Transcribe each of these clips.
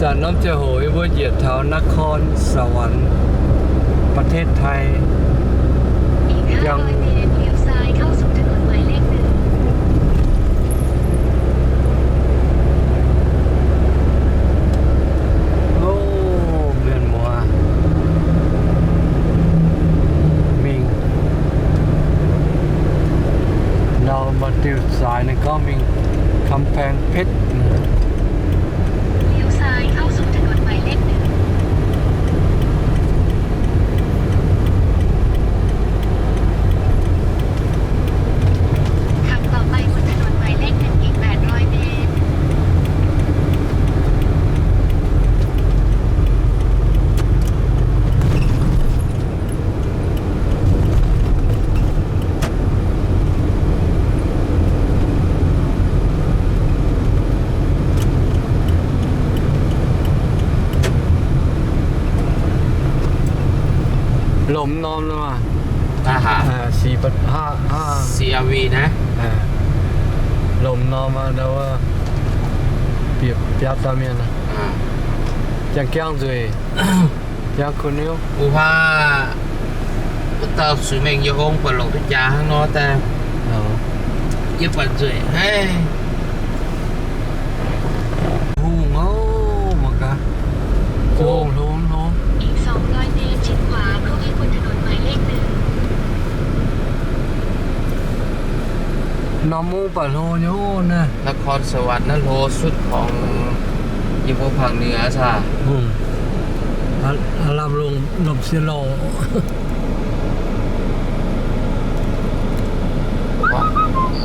Zanc norm ziangh hoc yie mbuo njiec taux นครสวรรค์ ประเทศไทย อีก ห้าร้อยเมตร เลี้ยวซ้ายเข้าสู่ถนนหมายเลขหนึ่ง Ov, mienh muoz, mingh nor maaih diuh zaaix ninh gorngv mingh กำแพงเพชร เลี้ยวซ้ายเข้าสู่ถนนหมายเลขหนึ่ง ขับต่อไปบนถนนหมายเลขหนึ่งอีกแปดร้อยเมตร Lomc norm nor maah. Aa, C R V naaiv. Lomc norm aqv, biapv daaih mienh, jang-jang nzueic. Yangh kuh niuv. Wuov baac wuov dauh zuiz-mengh yie ong buatc longc duqv jaax hnangv nor daaih. Yie buatc nzueic haic. Hungh ov, mangc gaax. Hungh hlo hlo. อีกสองร้อยเมตร ชิดขวาเข้าให้บนถนนหมายเลขหนึ่ง Norm mungv baac hlo nyei naaiv. นครสวรรค์ naaiv hlo sutv ของ yie mbuo ภาคเหนือ saah. Lamh longc lomh siex lorh.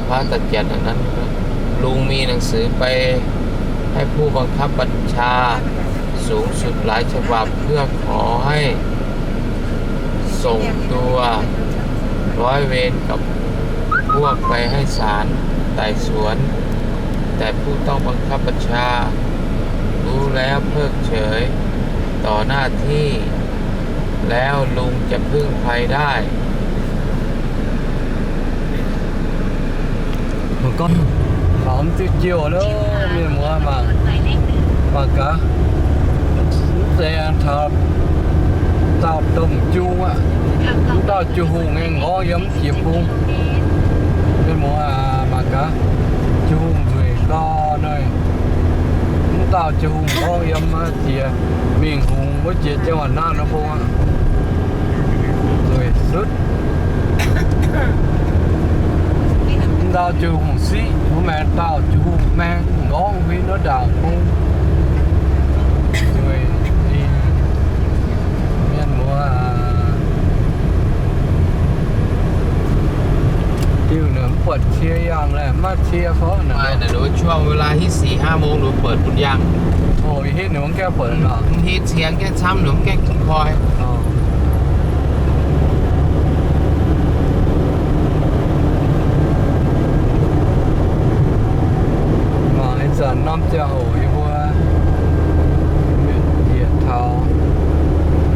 Huaav da'jatv naaiv, ลุงมีหนังสือไปให้ผู้บังคับบัญชาสูงสุดหลายฉบับ เพื่อขอให้ส่งตัวร้อยเวรกับพวกไปให้ศาลไต่สวน แต่ผู้ต้องบังคับบัญชารู้แล้วเพิกเฉยต่อหน้าที่ แล้วลุงจะพึ่งใครได้ Mangc gaax, faaux mv diuh jiouh nor, mienh muoz mangc, mangc gaax. Mv zeiz taux dauh domh jung aqv. Mv dauh jiu-hungh aengx nqorngv yiem mv jiex bung. Mienh muoz mangc gaax, jiu-hungh nzueic gau nor. Mv dauh jiu-hungh nqorngv yiem mv jiex, mingh hungx wuov jiex jienv waac naanv nor bung aqv. Nzueic sutv. Mv dauh jiu-hungh siqv, wuov maengx dauh jiu-hungh maengx nqorngv huin wuov ndaangc bung. Nzueic dingc. Mienh muoz aac, diuh naaic mv buatc cie yangh laeh, maiv cie fai naaic. ช่วงเวลา hitv สี่ห้าโมง หนูเปิดหมดยัง Oc, ih hitv ninh mv gaengh buatc nor. Hitv เสียง gaengh camv, หนู gaengh koi. Mangc ih zanc norm ziangh hoc yie mbuo njiec taux,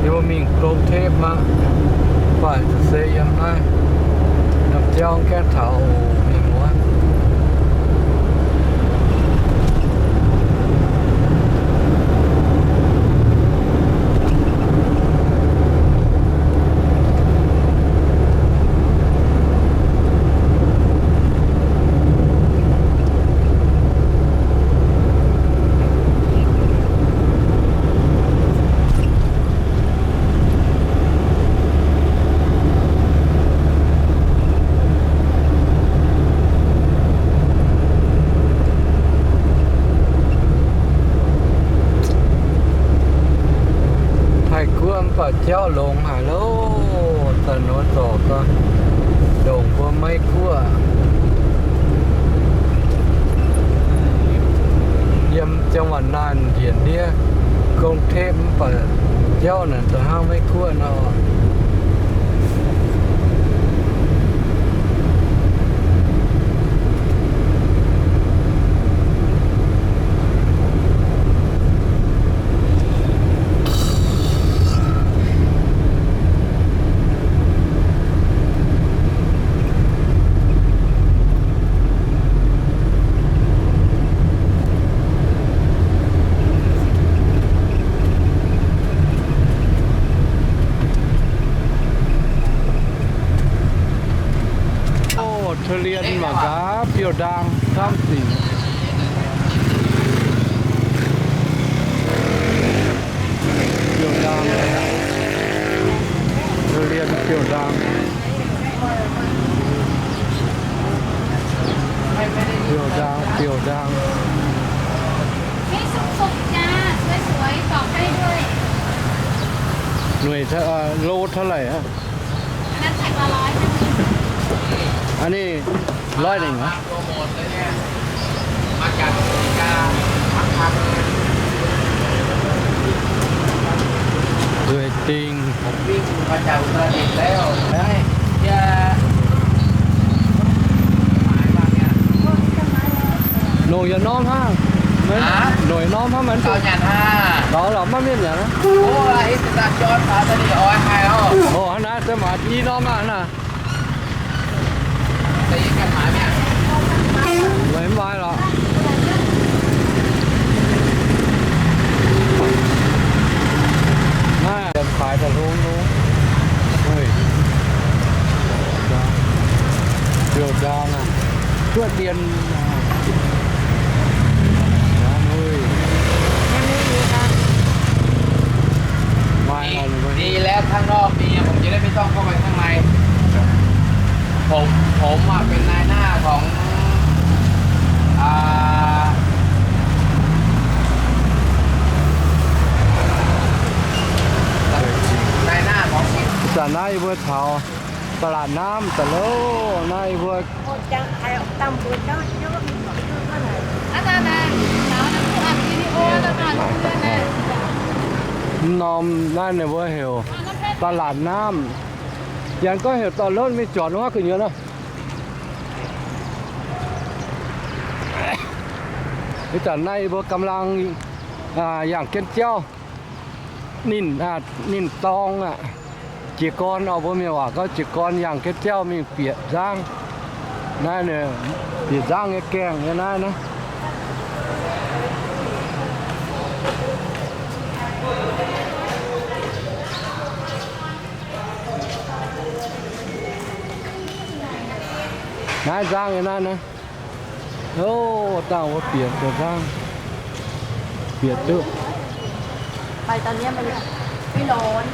yie mbuo mingh กรุงเทพ aqv. Mv baac se yiem naaiv norm jauv gaengh taux oc, mienh muoz. Taiv-Guoqv mv baac jauv longx haic loh, daaih nor zorc gau, ndongc mbuo Meiv-Guoqv. Yiem จังหวัดน่าน njiec ndiev กรุงเทพ mv baac jauv naaic da'hnangv Meiv-Guoqv nor. Mangc gaax biouv-ndaang camv sic. Biouv-ndaang, liemh biouv-ndaang. Biouv-ndaang, biouv-ndaang. Nuic เท่า โลเท่าไหร่ฮะ? อันนี้ร้อยหนึ่งเหรอ? มาจากอเมริกา ทั้งคันเลย Nzueic dingh. ผมวิ่งมาจากอุตรดิตถ์แล้ว เฮ้ย เฮีย หมายมาเนี่ย Nổi yietc norm hnangv. Hả? Nổi norm hnangv maiv Tao duqv. Nhặt ha. Đó là maiv mienh nhặt hnangv. Ủa, ít người ta cho tao tao đi hỏi hai không? Ồ, hnangv naaiv se maiv i norm aqv hnangv. Maiv maaih lorqc. Naaiv yiem faix daaih hlo hlo. Biouv-ndaang aqv. Cuotv dien. Maaih lorqc. ดีแล้วข้างนอกมี ผมจะได้ไม่ต้องเข้าไปข้างใน ผม ผมอะเป็นนายหน้าของ อ่า นายหน้าของ Zanc naaiv yie mbuo taux ตลาดน้ำ daaih loh. Naaiv yie mbuo norm naaiv ninh mbuo heuc ตลาดน้ำ. Janx gorngv heuc dorh lotv mingh juangc wuov gu'nyuoz nor. Ih zanc naaiv yie mbuo กำลัง yangh jienv jauv. Ninh, ninh dorng aqv. Jiez gorn, mbuo mienh waac gorngv jiez gorn yangh jienv jauv mingh bieqc nzangv. Naaiv bieqc nzangv nyei gaengh nyei naaiv naaiv. Naaiv nzangv nyei naaiv naaiv. Ov, dangh wuov bieqc deix nzangv. Bieqc duqv. ไปตอนเนี้ยมันไม่ร้อน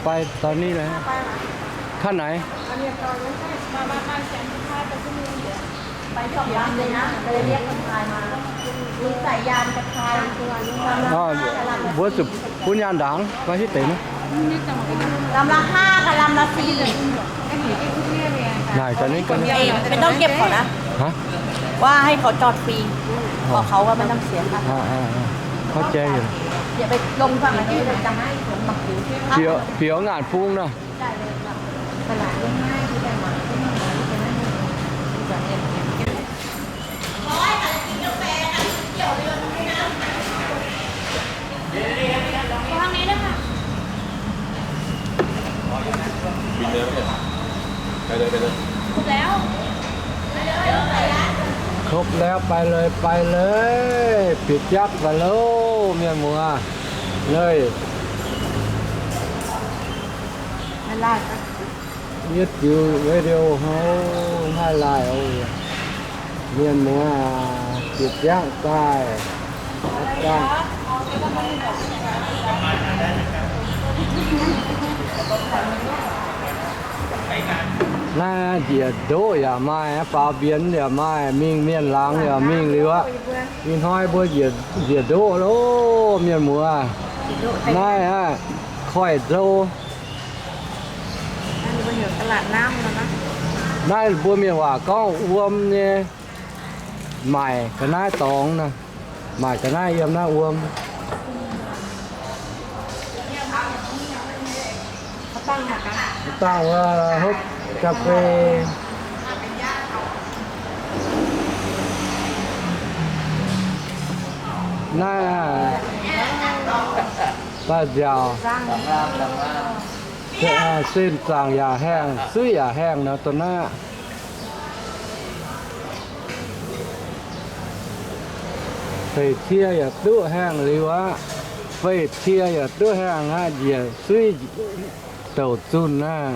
ไปตอนนี้เลยฮะ ไปละ ท่านไหน ไปสองลำเลยนะ เลยเรียกคนพายมา มีสายยานกับพาย lăm ละห้า กับลำละสี่ Naaic ga'naaiv ga'naaiv. ไม่ต้องเก็บก่อนนะ ฮะ ว่าให้เขาจอดฟรี บอกเขาว่าไม่ต้องเสียค่า เข้าใจอยู่ อย่าไปลงฝั่งนั้น Bieqc, bieqc ngaanc fung nor. Cốc แล้ว ไปเลย ไปเลย bieqc jatv daaih loh, mienh muoz. Leiz. Yietv ziux video hnangv, maiv maaih laaih oc. Mienh muoz aac, bieqc jatv daaih. Naaiv njiec ndoqv yaac maaih, faaux mbienx yaac maaih, mingh mienh laangz yaac mingh liuz aqv. Ih hnoi mbuo njiec ndoqv loh, mienh muoz. Naaiv aqv, koiv-nzou. Naaiv mbuo mienh waac gorngv wuom nyei, maaic ga'naaiv dorngx nor, maaic ga'naaiv yiem naaiv wuom. Dangh wuov hopv cà phê. Naaiv daaih nziaauc, sin zaangc yaac haengh, suiv yaac haengh nor, dongh naaiv. Feix cie yaac duqv haengh liuz aqv. Feix cie yaac duqv haengh aqv, njiec suiv douc zunh aqv.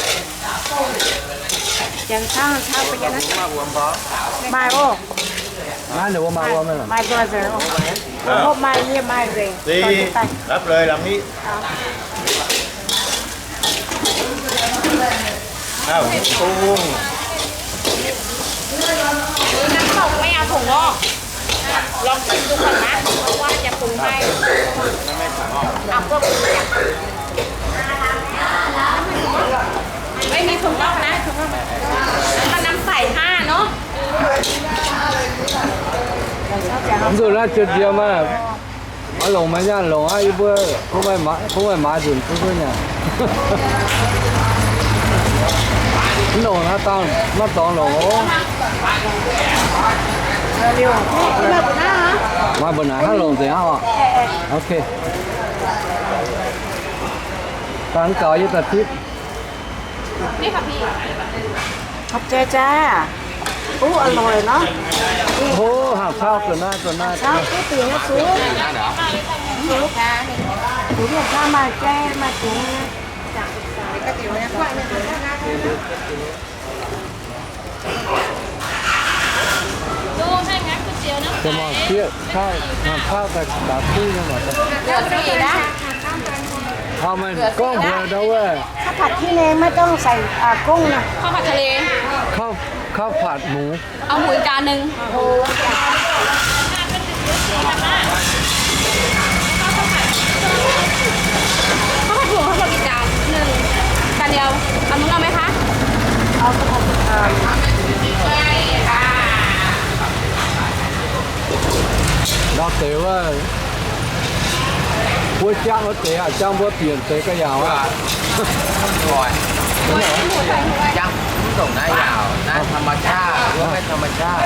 Maaih oc. Naaiv ninh mbuo maaih wuom. My brother. Hope maaih yie maaih nzengc. Rapv leiz lamh ni. Aa, bung. Naaiv bung maiv yaac bung orv. Longc zinh duqv ga'naaiv, wuov jaax bung maiv. Aa, bung. Maiv maaih bung orv naaiv. Maiv maaih namx saic hnangv nor. Mv zuqc naaiv jiex jiex maah. Maiv longc, maiv nyaanh longc aqv. Yie mbuo bun meih maaiz, bun meih maaiz nzunc bun mbuo nyanc. Mv longc naaiv dangh maiv dorngx longc oc. Maaih mbuo naaic hnangv longc nzengc aqv oc. Ok. Dangh gaux yie daaih tipv. Khov jai jaa. Ov, a'loic nor. Ov, hangc tauv zuqc naaiv, zuqc naaiv. Tauv duqv dingc nyei zuqc. Zuqc, zuqc mienh tauv maaih jai maaih dingc. Hangc tauv daaih daaih kuv nyei maah. Hauv meih gorngv mbuox ndau wuov. Cob phat jienv nyei, maiv dungx sai gongv nor. Cob phat tale. Cob, cob phat mux. Au hmuz jaan mingh. Cob phat mux, cob phat mux jaan mingh. Jaan liuz, au mungv nor maiv kaav? Ndau deix wuov, mbuo jangv wuov deix aqv, jangv mbuo bieqc deix ga'yaauc aqv. Jangv mv dongc naaiv yaauc, naaiv ธรรมชาติ, wuov maiv ธรรมชาติ.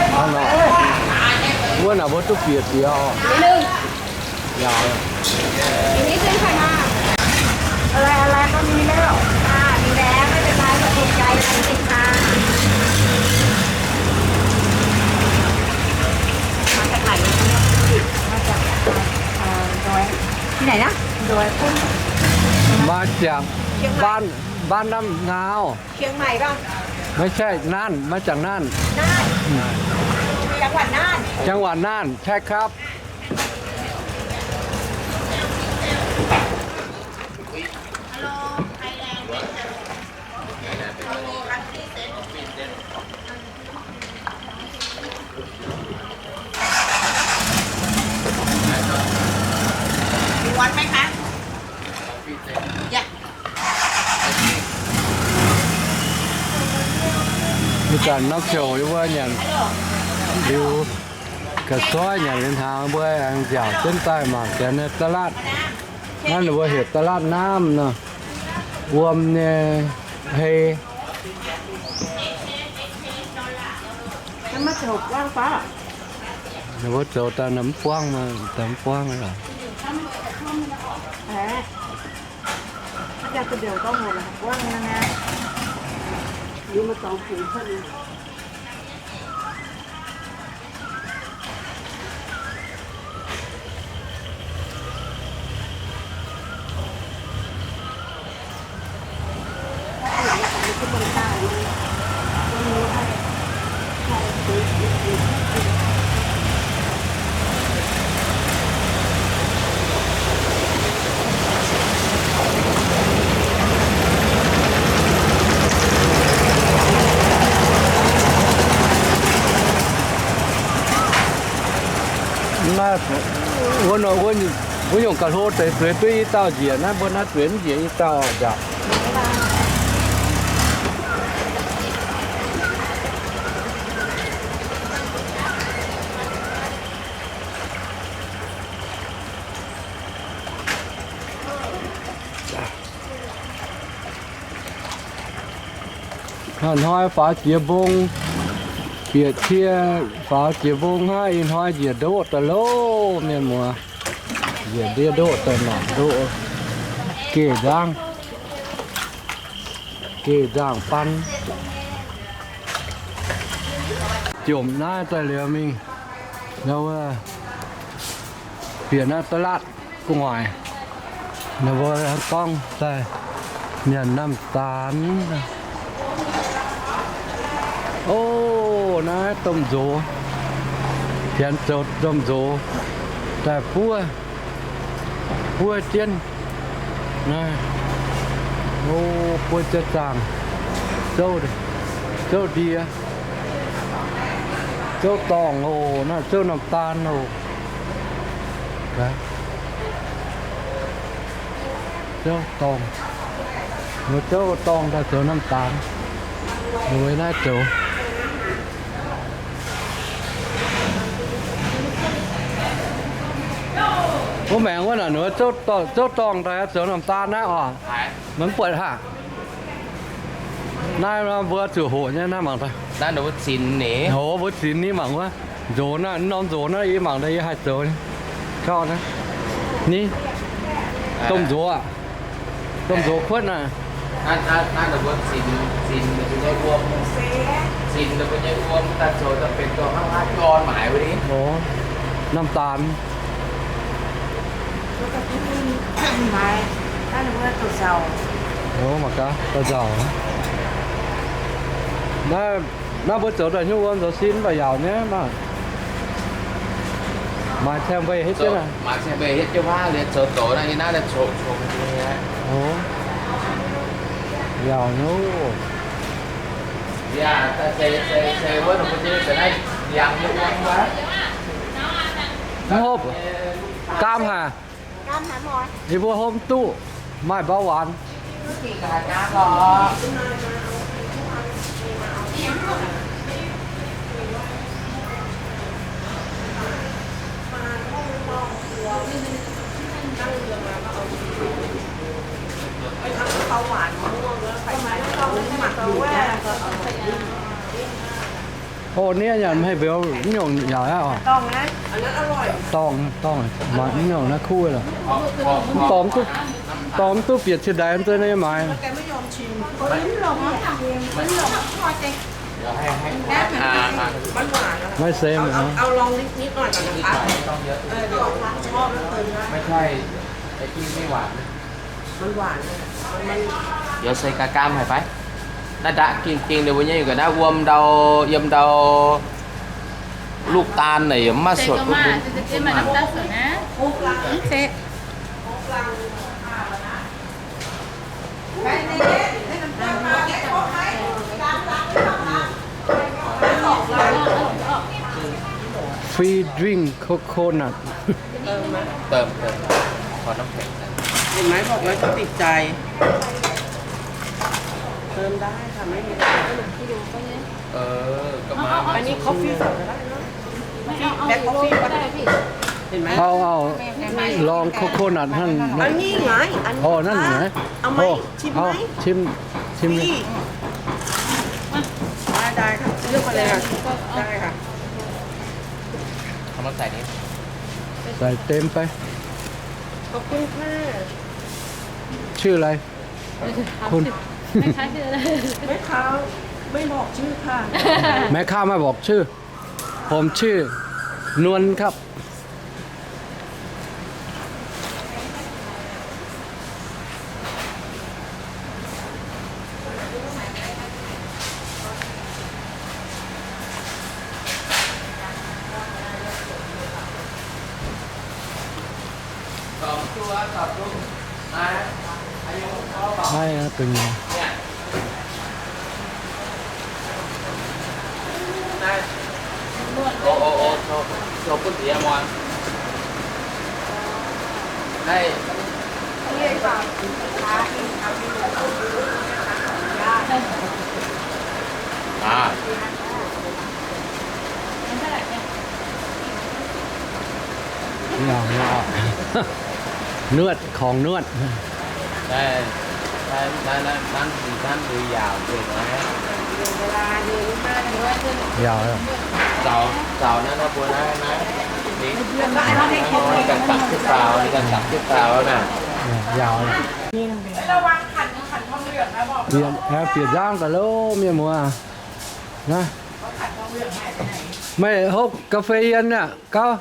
Wuov naaic mbuo duqv bieqc deix oc. Yaauc. Maaih ziangx บ้าน บ้านน้ำงาว. เชียงใหม่เปล่า? ไม่ใช่ น่าน มาจากน่าน น่าน อืม จังหวัดน่าน จังหวัดน่าน ใช่ครับ ม้วนไหมคะ อย่า Ih zanc norm ziouc yie mbuo nyanc liuz ga'soiv nyanc liuz hnaangx, mbuo aengx nziaauc jienv daaih mangc gaax nyei ตลาด. Naaiv ninh mbuo heuc ตลาดน้ำ nor, wuom nyei hei. Ninh mbuo zoux daaih mv buangv, daaih mv buangv lorqc. Naaiv wuov nor, wuov nyungc ga'hlo deix zueiz duqv i dauh njiec, naaiv mbuo naaiv zueiz mv njiec i dauh nziaauc. Hnoi-hnoi faaux jiex mbong, bieqc cie faaux jiex mbong hnangv, ih hnoi njiec ndoqv daaih loh, mienh muoz. Njiec ndiev ndoqv daaih mangc ndoqv. Geh nzangv, geh nzangv-ban. Jomc naaiv daaih liuz mingh, bieqc naaiv ตลาด gu'nguaaic, ninh mbuo gorngv daaih nyanc namh daanx. O, naaiv domh nzox, janx zoux domh nzox daaih buov, buov jienv naaiv. O, buov jienv zaangh, zouv, zouv ndie, zouv dorngh oc. Naaiv zouv น้ำตาล oc. Zouv dorngh, muoz zouv dorngh daaih zoux น้ำตาล, muoz naaiv zoux. Wuov maengx wuov naaic, zouv dorngh daaih zoux น้ำตาล naaiv oc. Maiv buatc haac. Naaiv mbuo zuqc hoqc nyei naaiv mangc daaih. Hoc mbuo zinx ni mangc wuov. Nzox naaiv, norm nzox naaiv yie mangc daaih yie haih zoux. Gauh naaiv, ni, domh nzox aac, domh nzox kuotv naaiv. Zinx, zinx nyei wuom daaih zoux daaih benx dorh hnangv naaiv gorn maaiz wuov ni. O, น้ำตาล. O, mangc gaax, da'nzauc. Naaiv, naaiv mbuo zoux daaih hnyouv wuom zoux sin mv baac yaauc nyei maah. Maaiz ceng mbeih hietv jienv, maaiz ceng mbeih hietv jienv wuov liuz zoux doz naaiv, yie naaiv daaih coqv congx nyei. O, yaauc nyei. Mv hopv, gaam haic. Yie mbuo hopv duqv, maaih เบาหวาน. O, niev nyanc maiv hei mbiauz nyungc yaac aqv oc. Dorngh, dorngh, maiv nyungc naaiv kuv lorqc. Dorngh mv duqv, dorngh mv duqv bieqc ciex ndaix mv zeiz naaiv maaiz. Maiv se, yaac se ga'gamv haic fai? Naaiv ndaqv gengh gengh ninh mbuo nyei ga'naaiv wuom ndau, yiem ndau ลูกตาล naaic yaac mv maaih suotc bun. Free drink coconut. เติม เติม ขอน้ำแข็ง เห็นไหม บอกแล้วจะติดใจ เติมได้ค่ะ ไม่มีปัญหา เออ ก็มา อันนี้ coffee สดก็ได้เนอะ black coffee ก็ได้พี่ เห็นไหม เอา เอา ลอง coconut หั่น อันนี้ไง อันนี้ อ๋อ นั่นไง เอาไหม โอ้ ชิมไหม เอา ชิม ชิม ฟรี ได้ ได้ค่ะ เลือกมาเลยค่ะ ได้ค่ะ เอามาใส่นี้ ใส่เต็มไป ขอบคุณค่ะ ชื่ออะไร คุณ แม่ค้าชื่ออะไร แม่ค้าไม่บอกชื่อค่ะ แม่ค้าไม่บอกชื่อ ผมชื่อนวลครับ Naaiv, naaiv, naaiv, Nua, nua, ของนวด Naaiv, naaiv, naaiv, naaiv, naaiv mbuo yaauc nzengc naaiv. Yaauc, zaux, zaux naaiv, naaiv mbuo naaiv, naaiv, ninh ganh dapc jienv faaux, ninh ganh dapc jienv faaux naaiv. Yaauc. Bieqc, bieqc nzangv gaax loh mienh muoz. Naaiv, meih hopv ga'fei yiem naaiv gauh.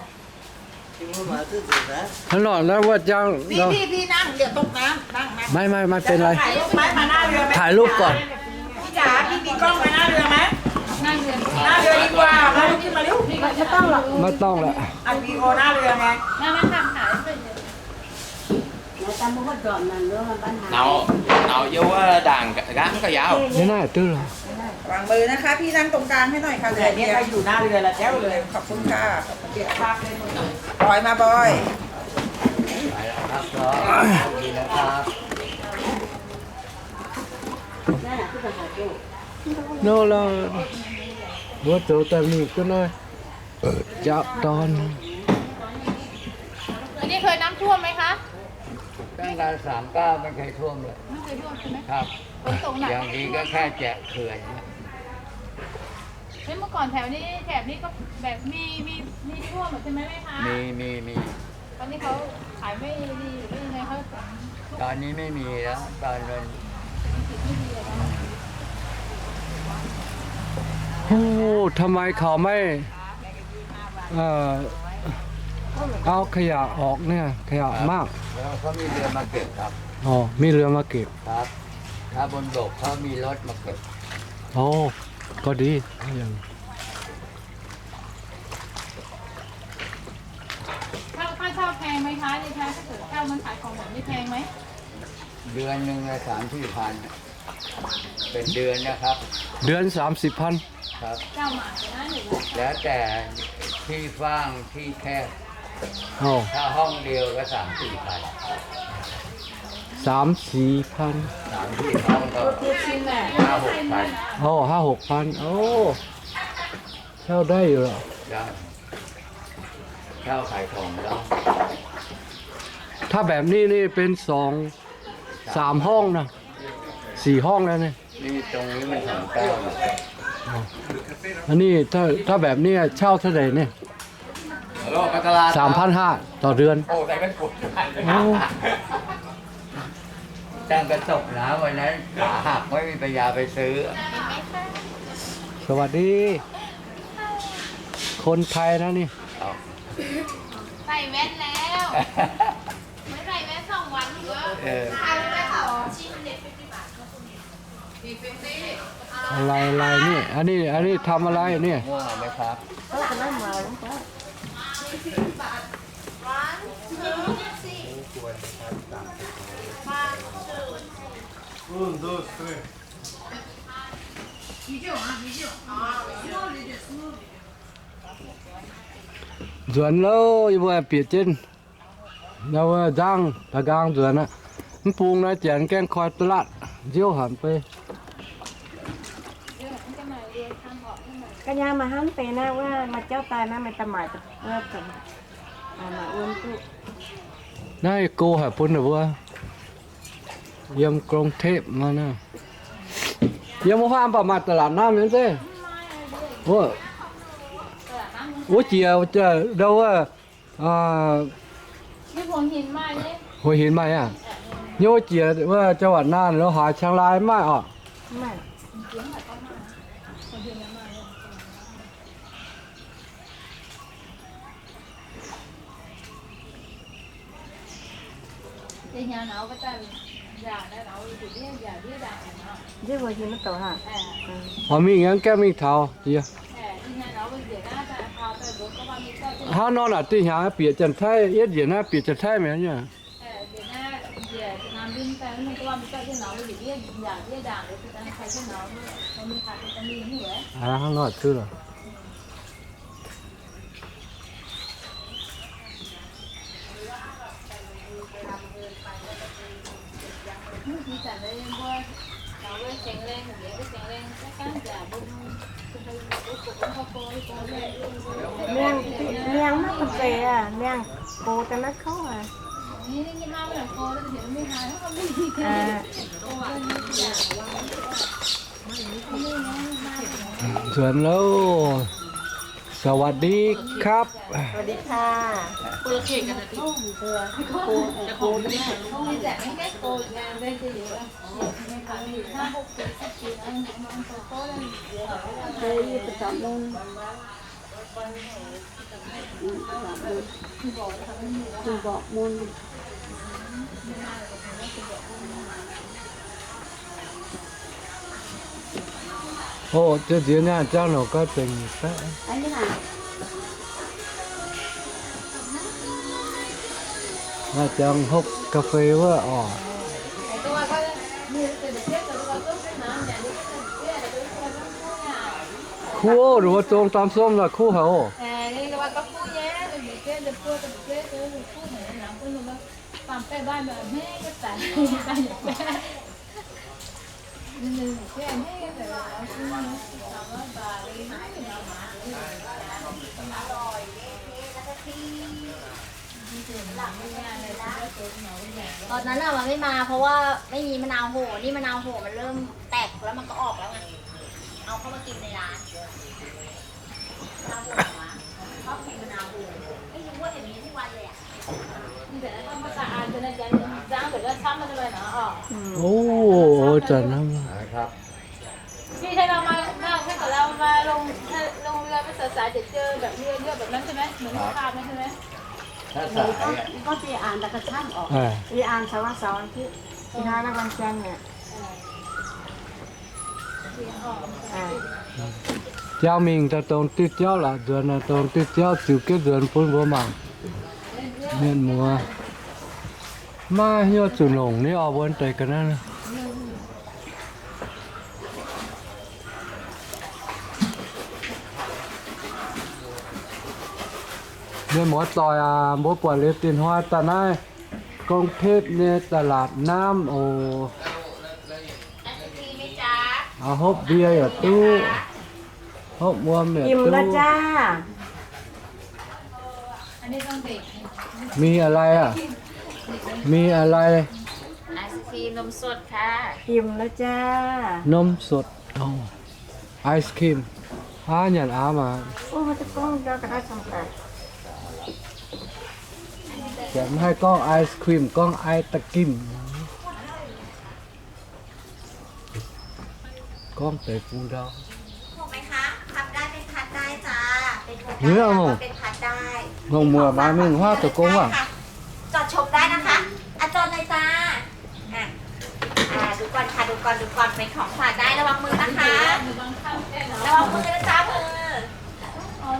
Hnangv nor naaiv wuov jang. พี่ พี่ พี่นั่ง เดี๋ยวตกน้ำ นั่ง นั่ง ไม่ ไม่ ไม่เป็นไร ถ่ายรูปไหม มาหน้าเรือไหม ถ่ายรูปก่อน พี่จ๋า พี่มีกล้องมาหน้าเรือไหม หน้าเรือดีกว่า มาลุกขึ้นมาเร็ว ไม่ต้องหรอก ไม่ต้องละ อัดวิดีโอหน้าเรือไง Naux, naux yiem wuov ndaangc nqaang gauh yaac. Thế này tư là วางมือนะคะ พี่นั่งตรงกลางให้หน่อยค่ะ เดี๋ยวนี้เราอยู่หน้าเรือแล้วแจ๋วเลย ขอบคุณค่ะ ขอบคุณค่ะ บอยมา บอย ไปแล้วครับ สวัสดีนะครับ Nô là bố tổ tại mình cứ nói chạo ton. อันนี้เคยน้ำท่วมไหมคะ ตั้งแต่สามเก้าไม่เคยท่วมเลย ไม่เคยท่วมใช่ไหม ครับ ฝนตกหนัก อย่างดีก็แค่แกะเขื่อน เฮ้ย เมื่อก่อนแถวนี้ แถบนี้ก็แบบมี มี มีท่วมใช่ไหมแม่ค้า มี มี มี ตอนนี้เขาขายไม่ดีหรือว่ายังไงเขา ตอนนี้ไม่มีแล้ว ตอนนั้น โอ้ ทำไมเขาไม่ เอ่อ เอาขยะออกเนี่ย ขยะมาก แล้วเขามีเรือมาเก็บครับ อ๋อ มีเรือมาเก็บ ครับ ถ้าบนบกเขามีรถมาเก็บ อ๋อ ก็ดี อย่าง ค่า ค่าเช่าแพงไหมคะ นี่คะ ถ้าเกิดเช่ามันขายของแบบนี้แพงไหม เดือนหนึ่งละสามสี่พัน เป็นเดือนนะครับ เดือนสามสี่พัน ครับ เจ้าหมาจะได้หรือว่า แล้วแต่ที่กว้างที่แคบ อ๋อ ถ้าห้องเดียวก็สามสี่พัน สามสี่พัน สามสี่ห้องก็ห้าหกพัน อ๋อ ห้าหกพัน โอ้ เช่าได้อยู่เหรอ ได้ เช่าขายของได้ ถ้าแบบนี้นี่เป็นสอง สามห้องนะ สี่ห้องแล้วเนี่ย นี่ตรงนี้มันสองเก้าอยู่ อ๋อ อันนี้ถ้า ถ้าแบบนี้เช่าเท่าไหร่เนี่ย ฮัลโหล ปากกาลา สามพันห้าต่อเดือน โอ้ ใส่แว่นกด โอ้ ช่างกระจกนะ วันนั้นขาหักไม่มีปัญญาไปซื้อ สวัสดี คนไทยนะนี่ เอา ใส่แว่นแล้ว ไม่ใส่แว่นสองวันเหรอ เออ อะไรอะไรนี่ อันนี้ อันนี้ทำอะไรเนี่ย ง่วงไหมครับ Nzuonx loh, yie mbuo bieqc jienv. Nzangv, da'nqaang nzuonx aqv. Mv bung naaiv janx gaengh koi da'latv nziouv hanc bei. Ga'nyaam maaih hnangv deix naaiv wuov, maaih jauv daaih naaiv, maaih da'maaic wuov, maaih wuom duqv. Naaiv go haic bun ninh mbuo yiem กรุงเทพ maah naaiv. Yiem wuov faam baac maaih da'latv naamv nyei zeiv. Wuov jiex ndau wuov, huo hinc maaih aqv. Nyei wuov jiex wuov จังหวัดน่าน lo haaix เชียงราย maaih oc. Oix mingh yangh gaengh mingh taux diex. Hnangv nor naaic, dih hnyangx bieqc Janx-Taiv yietv njiec naaiv, bieqc Janx-Taiv mi'aqv. Hnangv nor cuv loh. Mingh, mingh maiv bun zeiz aqv, mingh gox daaih naaiv kouv aqv. Nzuonx loh. สวัสดีครับ สวัสดีค่ะ Mborqv mun. Hoqc jienv nziex nyei, jangv longc gau zengc baeqv. Maaih jangx hopv ga'fei wuov oc. Kuv, ninh mbuo zong daan somv naaic kuv haic oc.ตอนนั้นน่ะมันไม่มาเพราะว่าไม่มีมะนาวโห นี่มะนาวโหมันเริ่มแตกแล้วมันก็ออกแล้วไง เอาเข้ามากินในร้าน มะนาวโหมา ชอบกินมะนาวโห ไม่รู้ว่าเห็นมีทุกวันเลยอ่ะ โอ้ จัดน้ำ พี่ใช่เรามา เราใช่กับเรามาลง ลงเรือไปสายๆ เดี๋ยวเจอแบบเรือเยอะแบบนั้นใช่ไหม เหมือนที่ภาพนั้นใช่ไหม ถ้าสายอะ ก็ไปอ่านตะกะช่ำออก อ่า ไปอ่านเสาร์ เสาร์อาทิตย์ ที่ร้านละวันจันทร์เนี่ย อ่า Jauv mingh daaih dongh diuh jauv la'nzuonx, dongh diuh jauv ziux jienv nzuonx bun mbuo mangc. Mienh muoz, maiv hnyouv zuqc longc ni oc, mbuo deix ga'naaiv. Mienh muoz doic aac, mbuo buatc liuz dinh hnoi daaih naaiv กรุงเทพ nyei ตลาดน้ำ oc. Aa, hopv mbie yaac duqv, hopv wuom yaac duqv. อิ่มแล้วจ้า มีอะไรอ่ะ มีอะไร ไอศกรีมนมสดค่ะ อิ่มแล้วจ้า นมสด อ๋อ ไอศกรีม aav nyanc aav maah. Janx haih gorngv ice cream, gorngv ไอศกรีม. Gorngv deix bung ndau. ถูกไหมคะ พับได้เป็นพัดได้จ้า เป็นพวงได้ แล้วก็เป็นพัดได้ Ngongh muoz maaiz mingh huaav zoux gong waac. จอดชมได้นะคะ อ่ะ จอดเลยจ้า อ่ะ อ่ะ ดูก่อนค่ะ ดูก่อน ดูก่อน เป็นของฝากได้ ระวังมือนะคะ ระวังมือนะจ๊ะ มือ อ่า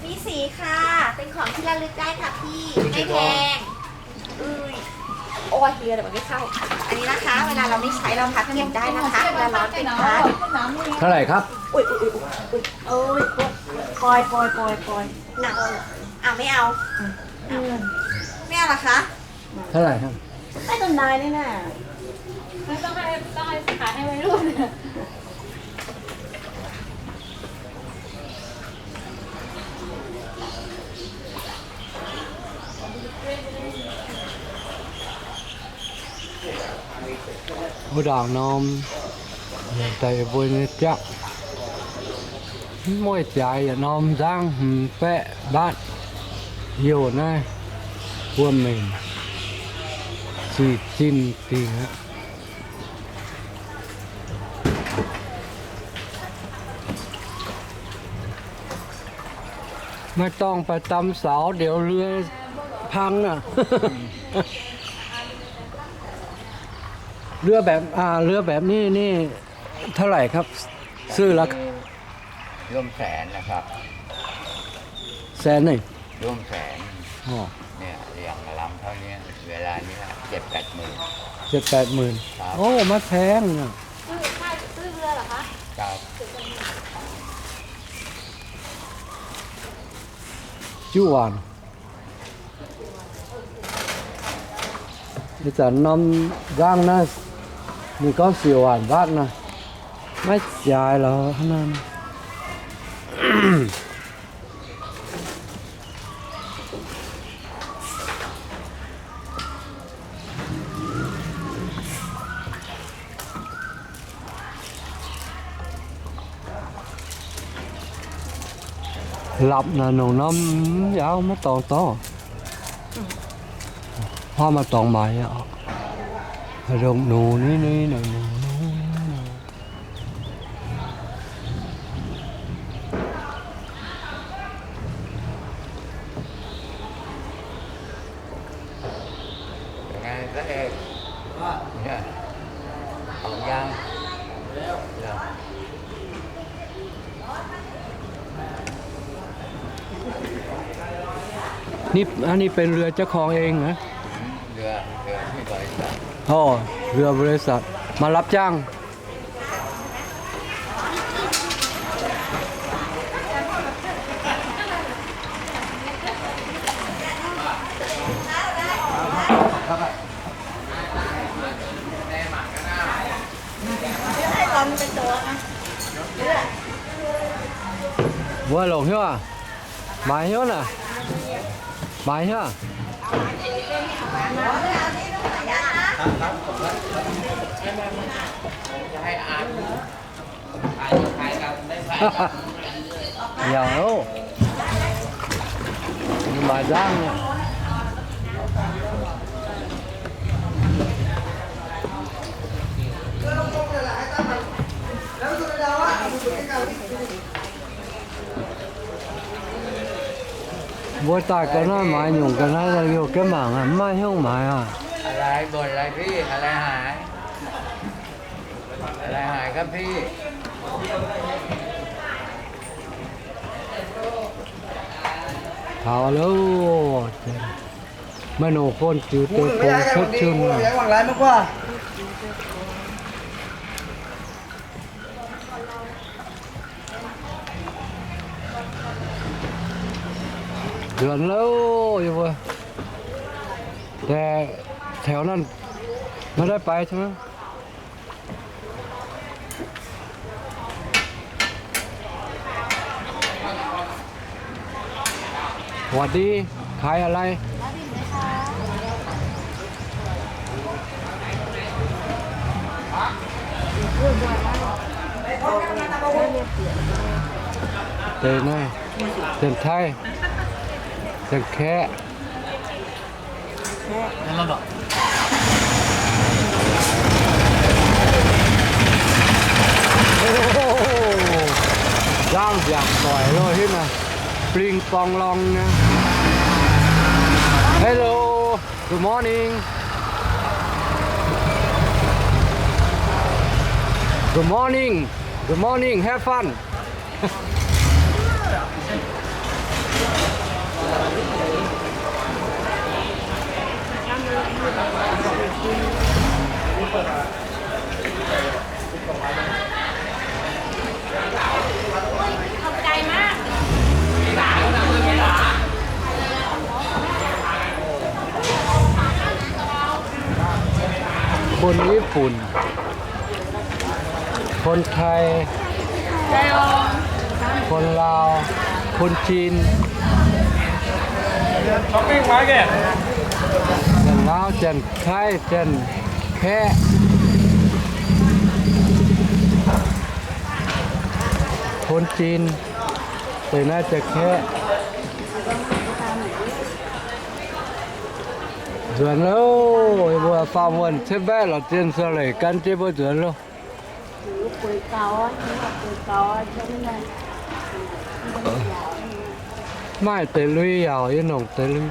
มีสีค่ะ เป็นของที่ระลึกได้ค่ะพี่ ไม่แพง อุ้ย โอ้ย เรือเดี๋ยวมันไม่เข้า อันนี้นะคะ เวลาเราไม่ใช้เราพับเก็บได้นะคะ เวลาร้อนเป็นพัด เท่าไหร่ครับ อุ้ย อุ้ย อุ้ย อุ้ย เอ้ย ปล่อย ปล่อย ปล่อย ปล่อย หนัก อ่ะ ไม่เอา อืม ไม่เอาเหรอคะ เท่าไหร่ครับ ให้ต้นไม้นี่น่ะ ไม่ต้องให้ ต้องให้ขายให้วัยรุ่น Wuov ndaangc norm daaih mbuo nyei jaqv. Mv mueiz jaaix yietc norm nzangv hmz baeqv mbaatv youh naaiv, buo mengh zic zinh dingc aqv. Maiv dorngh baih dam saux ndioux เรือพัง aqv. เรือแบบ อ่า เรือแบบนี้นี่เท่าไหร่ครับ ซื้อแล้ว ร่วมแสนนะครับ แสนหนึ่ง ร่วมแสน อ๋อ เนี่ย อย่างลำเท่านี้ เวลานี้เจ็ดแปดหมื่น เจ็ดแปดหมื่น ครับ โอ้ มาแพงเนาะ ซื้อ ใช่ ซื้อเรือเหรอคะ ครับ Juqv waanc. Ih zanc norm nzangv naaiv, ninh gorngv siec waanc mbatv naaiv, maiv jaaix lorz hnangv naaiv. Lapc naaic longc norm, yaac maiv dorngx dorv. Huaav maaih dorngx maaiz aqv. Longc nux ni ni, longc nux ni. นี่ อันนี้เป็นเรือเจ้าของเองนะ อ๋อ เรือบริษัท มารับจ้าง Mbuo longc hnyouv aqv. Maaiz hnyouv naaic. Maaiz hnyouv. Yaac oc. Maaiz nzangv. Mbuo daaih ga'naaiv maaiz nyungc ga'naaiv liouh jienv mangc aqv, mv maaih hnyouv maaiz aqv. Taux loh, maiv nongc fon ziux deix bungx cuotv cun. Nzuonx loh, yie mbuo. Deix แถวนั้น maiv daaih baaix cong. Huoc di, kaaix a'lai. Deix naaiv, Janx-Taiv, Janx-Kaeqv. Nzangv mbiaangc doic loh hiuv naaic, bling bong long nyei. Hello, good morning. Good morning. Good morning. Have fun. Bun Ih Func, คนไทย, คนลาว, คนจีน, เวียดนาม, ไทย, แขก, คนจีน, แต่น่าจะแขก. Nzuonx loh, mbuo faam wuonh cuotv mbaeqv lorz zien sa leic gan jienv mbuo nzuonx loh. Maaih deix lui yaac yie nongc deix lui.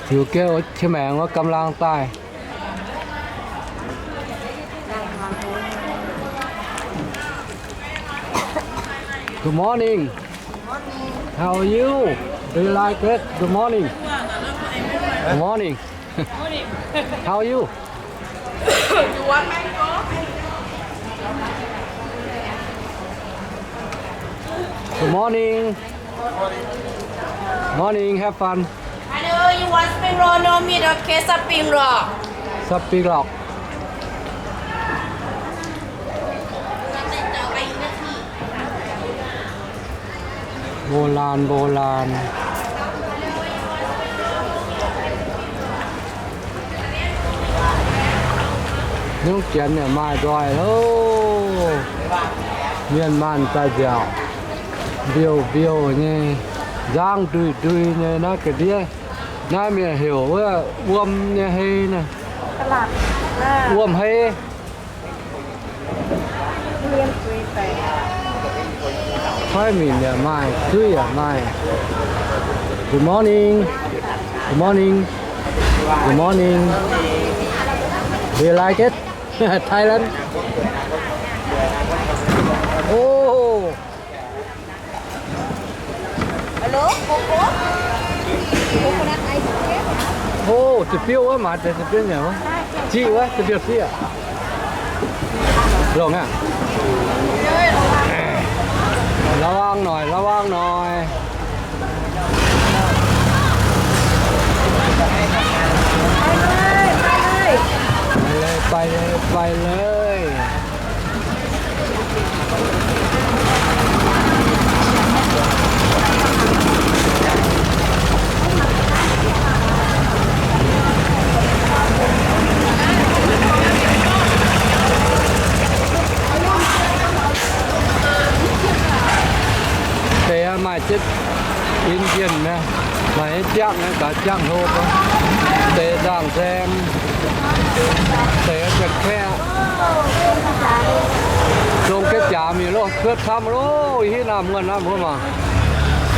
Liuz gengh qiex maengx wuov กำลัง daaih. Good morning. How are you? Do you like it? Good morning. Good morning. How are you? Good morning. Morning, have fun. Hello, you want spring roll? No meat, okay, spring roll. Spring roll. โบราณ โบราณ. Nungv Janx yaac maaih nzoih loh. Mienh maanh daaih nziaauc, mbiouh mbiouh nyei, nzangv ndui ndui nyei naaiv ga'ndiev. Naaiv mienh heuc wuov wuom nyei hei naaiv. Wuom hei. Fai mingh yaac maaih, zuiv yaac maaih. Good morning. Good morning. Good morning. Do you like it? Thailand. Ov. Ov, ziepc biouv wuov, maaiz deix ziepc biouv nyei wuov. Ziqv wuov, ziepc biouv ziqv aqv. Longx aqv. ระวังหน่อย ระวังหน่อย. ไปเลย ไปเลย ไปเลย ไปเลย Deix maaih jienv Indian naaiv, maaih nyei jangv naaiv, gaax jangv hlo, deix nzangc-nzaeng, deix jangv-kaeqv, dongh ga'jaax jaax mingh loh, cuotv camv loh, hiuv naamh muonh naamh wuov maah.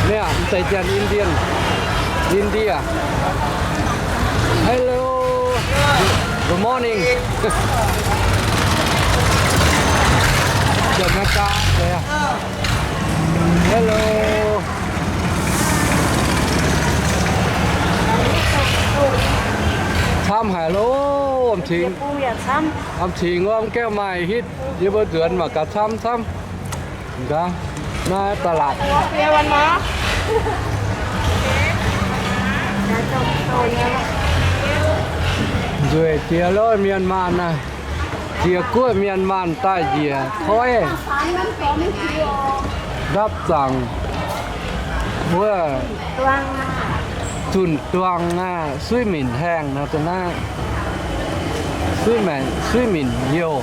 Naaiv deix janx Indian, India. Hello, good morning. Janx-Meigaa. Hello. Camv haic loh, am cingx, am cingx wuov mv gaengh maaih hitv, yie mbuo nzuonx mangc gaax camv camv. Gaax, naaiv ตลาด. Nzueic jiex loh, mienh maanh naaiv. Ziex guoqv mienh maanh daaih njiec koiv, ndapv zaangc wuov, zunh duangh aqv, suiv minc haengh nor da'naaiv, suiv minc, suiv minc youh.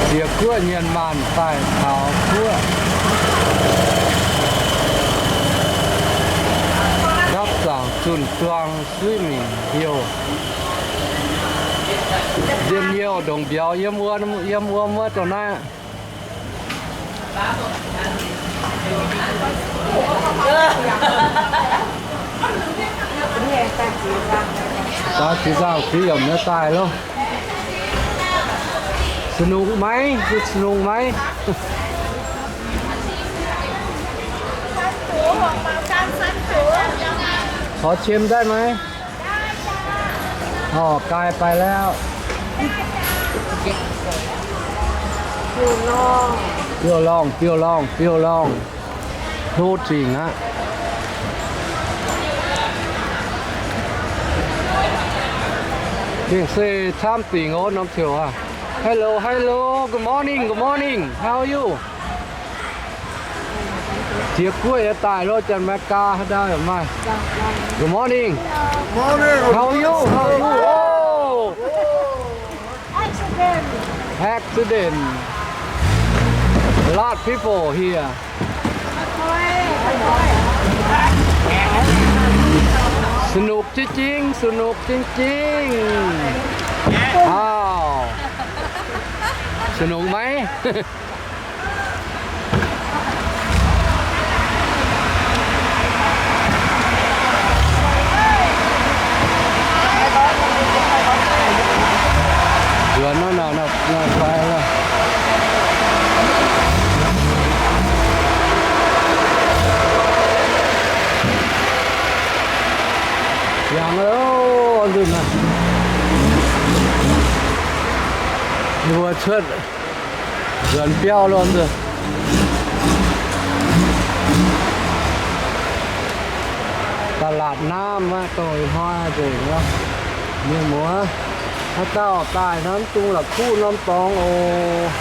Ziex guoqv mienh maanh daaih taux guoqv, ndapv zaangc zunh duangh suiv minc youh. Njien-youh ndongc mbiauz yiem wuom, yiem wuom wuov dongh naaiv. Daaih ziex nzaangc fiev yiemc nyei daaih loh. Snuqc maiv? Snuqc maiv? ขอชิมได้ไหม? อ๋อ กายไปแล้ว biauv-lorngh, biauv-lorngh, biauv-lorngh. Hlo zingc aqv. Mingh se camv dingc ov, norm ziouc aqv. Hello, hello, good morning, good morning. How are you? Ziex guoqv yaac daaih loh, Janx-Meigaa haaix dauh yaac maaih. Good morning. Morning. How are you? How are you? Oh. Accident. Accident. A lot of people here. สนุกจริงๆ สนุกจริงๆ อ้าว สนุกไหม? Nzuonx naaiv, naaiv, naaiv, naaiv fai naaiv. Yangh loh, nzunc naaiv. Yie mbuo cuotv nzuonx biauv loh, nzunc. ตลาดน้ำ maiv dongh ih hnoi nzengc wuov. Mienh muoz, haaix dauh daaih hnangv dungx la'kuqv norm dorngx oc.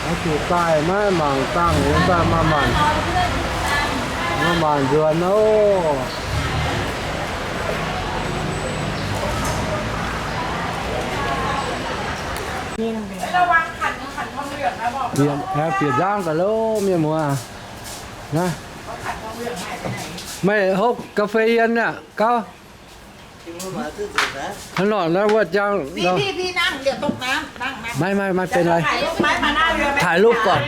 Oix zuqc daaih maiv mangc dangh, daaih maaih maanc, maaih maanc nzuonx oc. Bieqc, aengx bieqc nzangv gaax loh, mienh muoz. Naaiv, meih hopv กาแฟ yiem naaiv gauh. Hnangv nor naaiv wuov jangv. พี่ พี่ พี่นั่ง เดี๋ยวตกน้ำ นั่ง นั่ง ไม่ ไม่ ไม่เป็นไร ถ่ายรูปไหม มาหน้าเรือไหม ถ่ายรูปก่อน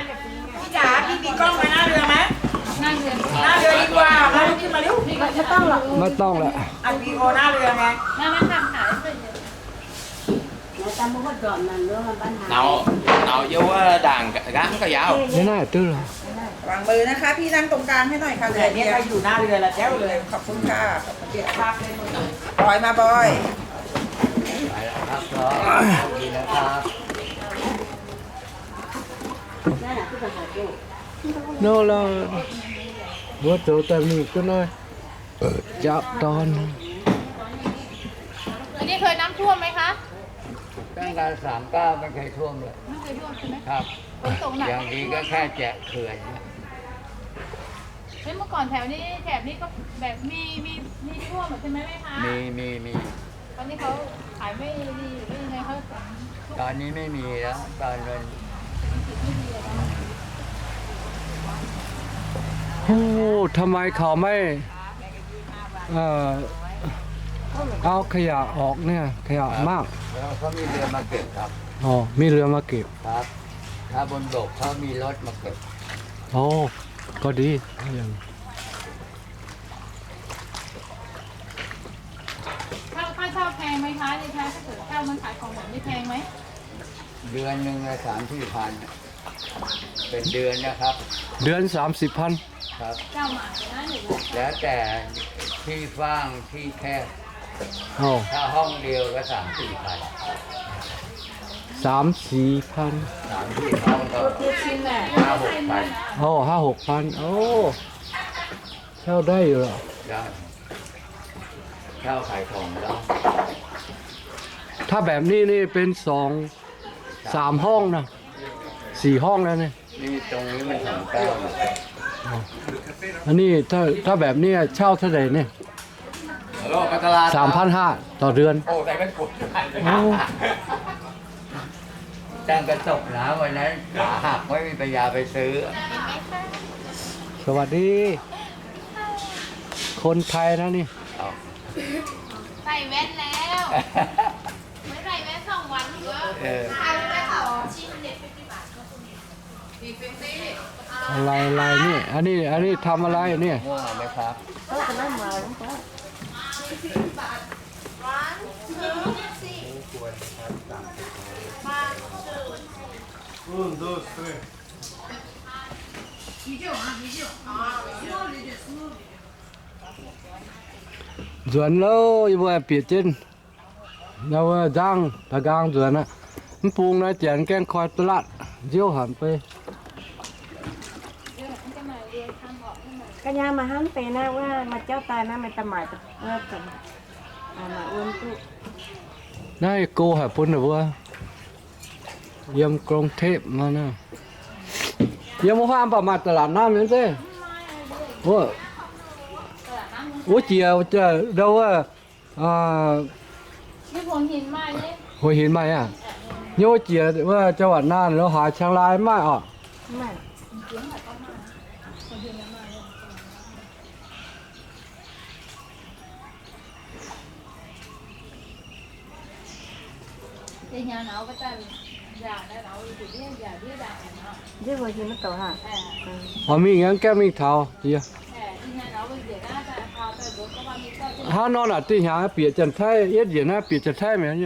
พี่จ๋า พี่มีกล้องไว้หน้าเรือไหม หน้าเรือดีกว่า มาลุกขึ้นมาเร็ว ไม่ต้องหรอก ไม่ต้องละ อัดวิดีโอหน้าเรือไง มา มาทำถ่าย Naux, naux yiem wuov ndaangc nqaang gauh yaauv. วางมือนะคะ พี่นั่งตรงกลางให้หน่อยค่ะ เหลือเดียว อยู่หน้าเรือแล้วแจ๋วเลย ขอบคุณค่ะ ขอบคุณค่ะ บอยมา บอย ไปแล้วครับ โชคดีนะครับ Nô, mbuo zoux daaih mingh gu'nguaaic jauv dorn. อันนี้เคยน้ำท่วมไหมคะ ตั้งแต่สามเก้าไม่เคยท่วมเลย ไม่เคยท่วมใช่ไหม ครับ ฝนตกหนัก อย่างดีก็แค่แกะเขื่อน เฮ้ย เมื่อก่อนแถวนี้ แถบนี้ก็แบบมี มี มีท่วมอะใช่ไหมแม่ค้า มี มี มี ตอนนี้เขาขายไม่ดีหรือว่ายังไงเขาถึง ตอนนี้ไม่มีแล้ว ตอนนั้น โอ้ ทำไมเขาไม่ เอ่อ เอาขยะออกเนี่ย ขยะมาก แล้วเขามีเรือมาเก็บครับ อ๋อ มีเรือมาเก็บ ครับ ถ้าบนบกเขามีรถมาเก็บ อ๋อ ก็ดี ถ้าอย่าง ค่า ค่าเช่าแพงไหมคะ นี่คะ ถ้าเกิดเช่ามันขายของแบบนี้แพงไหม เดือนหนึ่งละสามสี่พัน เป็นเดือนนะครับ เดือนสามสี่พัน ครับ เช่าหมาจะได้หรือว่า แล้วแต่ที่กว้างที่แคบ อ๋อ ถ้าห้องเดียวก็สามสี่พัน สามสี่พัน สามสี่ห้องก็ห้าหกพัน อ๋อ ห้าหกพัน โอ้ เช่าได้อยู่เหรอ ได้ เช่าขายของได้ ถ้าแบบนี้นี่เป็นสอง สามห้องนะ สี่ห้องแล้วเนี่ย นี่ตรงนี้มันสองเก้าอยู่ อ๋อ อันนี้ถ้า ถ้าแบบนี้เช่าเท่าไหร่เนี่ย ฮัลโหล ไปตลาด สามพันห้าต่อเดือน โอ้ ใส่แว่นกด โอ้ ช่างกระจกนะ วันนั้นขาหักไม่มีปัญญาไปซื้อ สวัสดี คนไทยนะนี่ เอา ใส่แว่นแล้ว ไม่ใส่แว่นสองวัน เออ อะไร อะไรนี่ อันนี้ อันนี้ทำอะไรเนี่ย ม่วงเอาไหมครับ Nzuonx louh, yie mbuo bieqc jienv nzangv da'nqaang nzuonx aqv. Mv bung naaiv janx gaengh koi da'latv nziouv hanc beiv. Ga'nyaam maaih hnangv deix naaiv wuov, maaih jauv daaih naaiv, maaih da'maaic, maaih wuom duqv. Naaiv go haic bun ninh mbuo yiem กรุงเทพ nor naaiv. Yiem wuov huaang mv baac maaih da'laatc naamv nyei zeiv. Wuov, wuov jiex ndau wuov, Huo Hinx maaih aqv. Nyei wuov jiex wuov จังหวัดน่าน lo haaix เชียงราย maaih oc. Oix mingh yangh gaengh mingh taux diex. Hnangv nor naaic dih hnyangx bieqc Janx-Taiv, yietv njiec naaiv bieqc Janx-Taiv mi'aqv.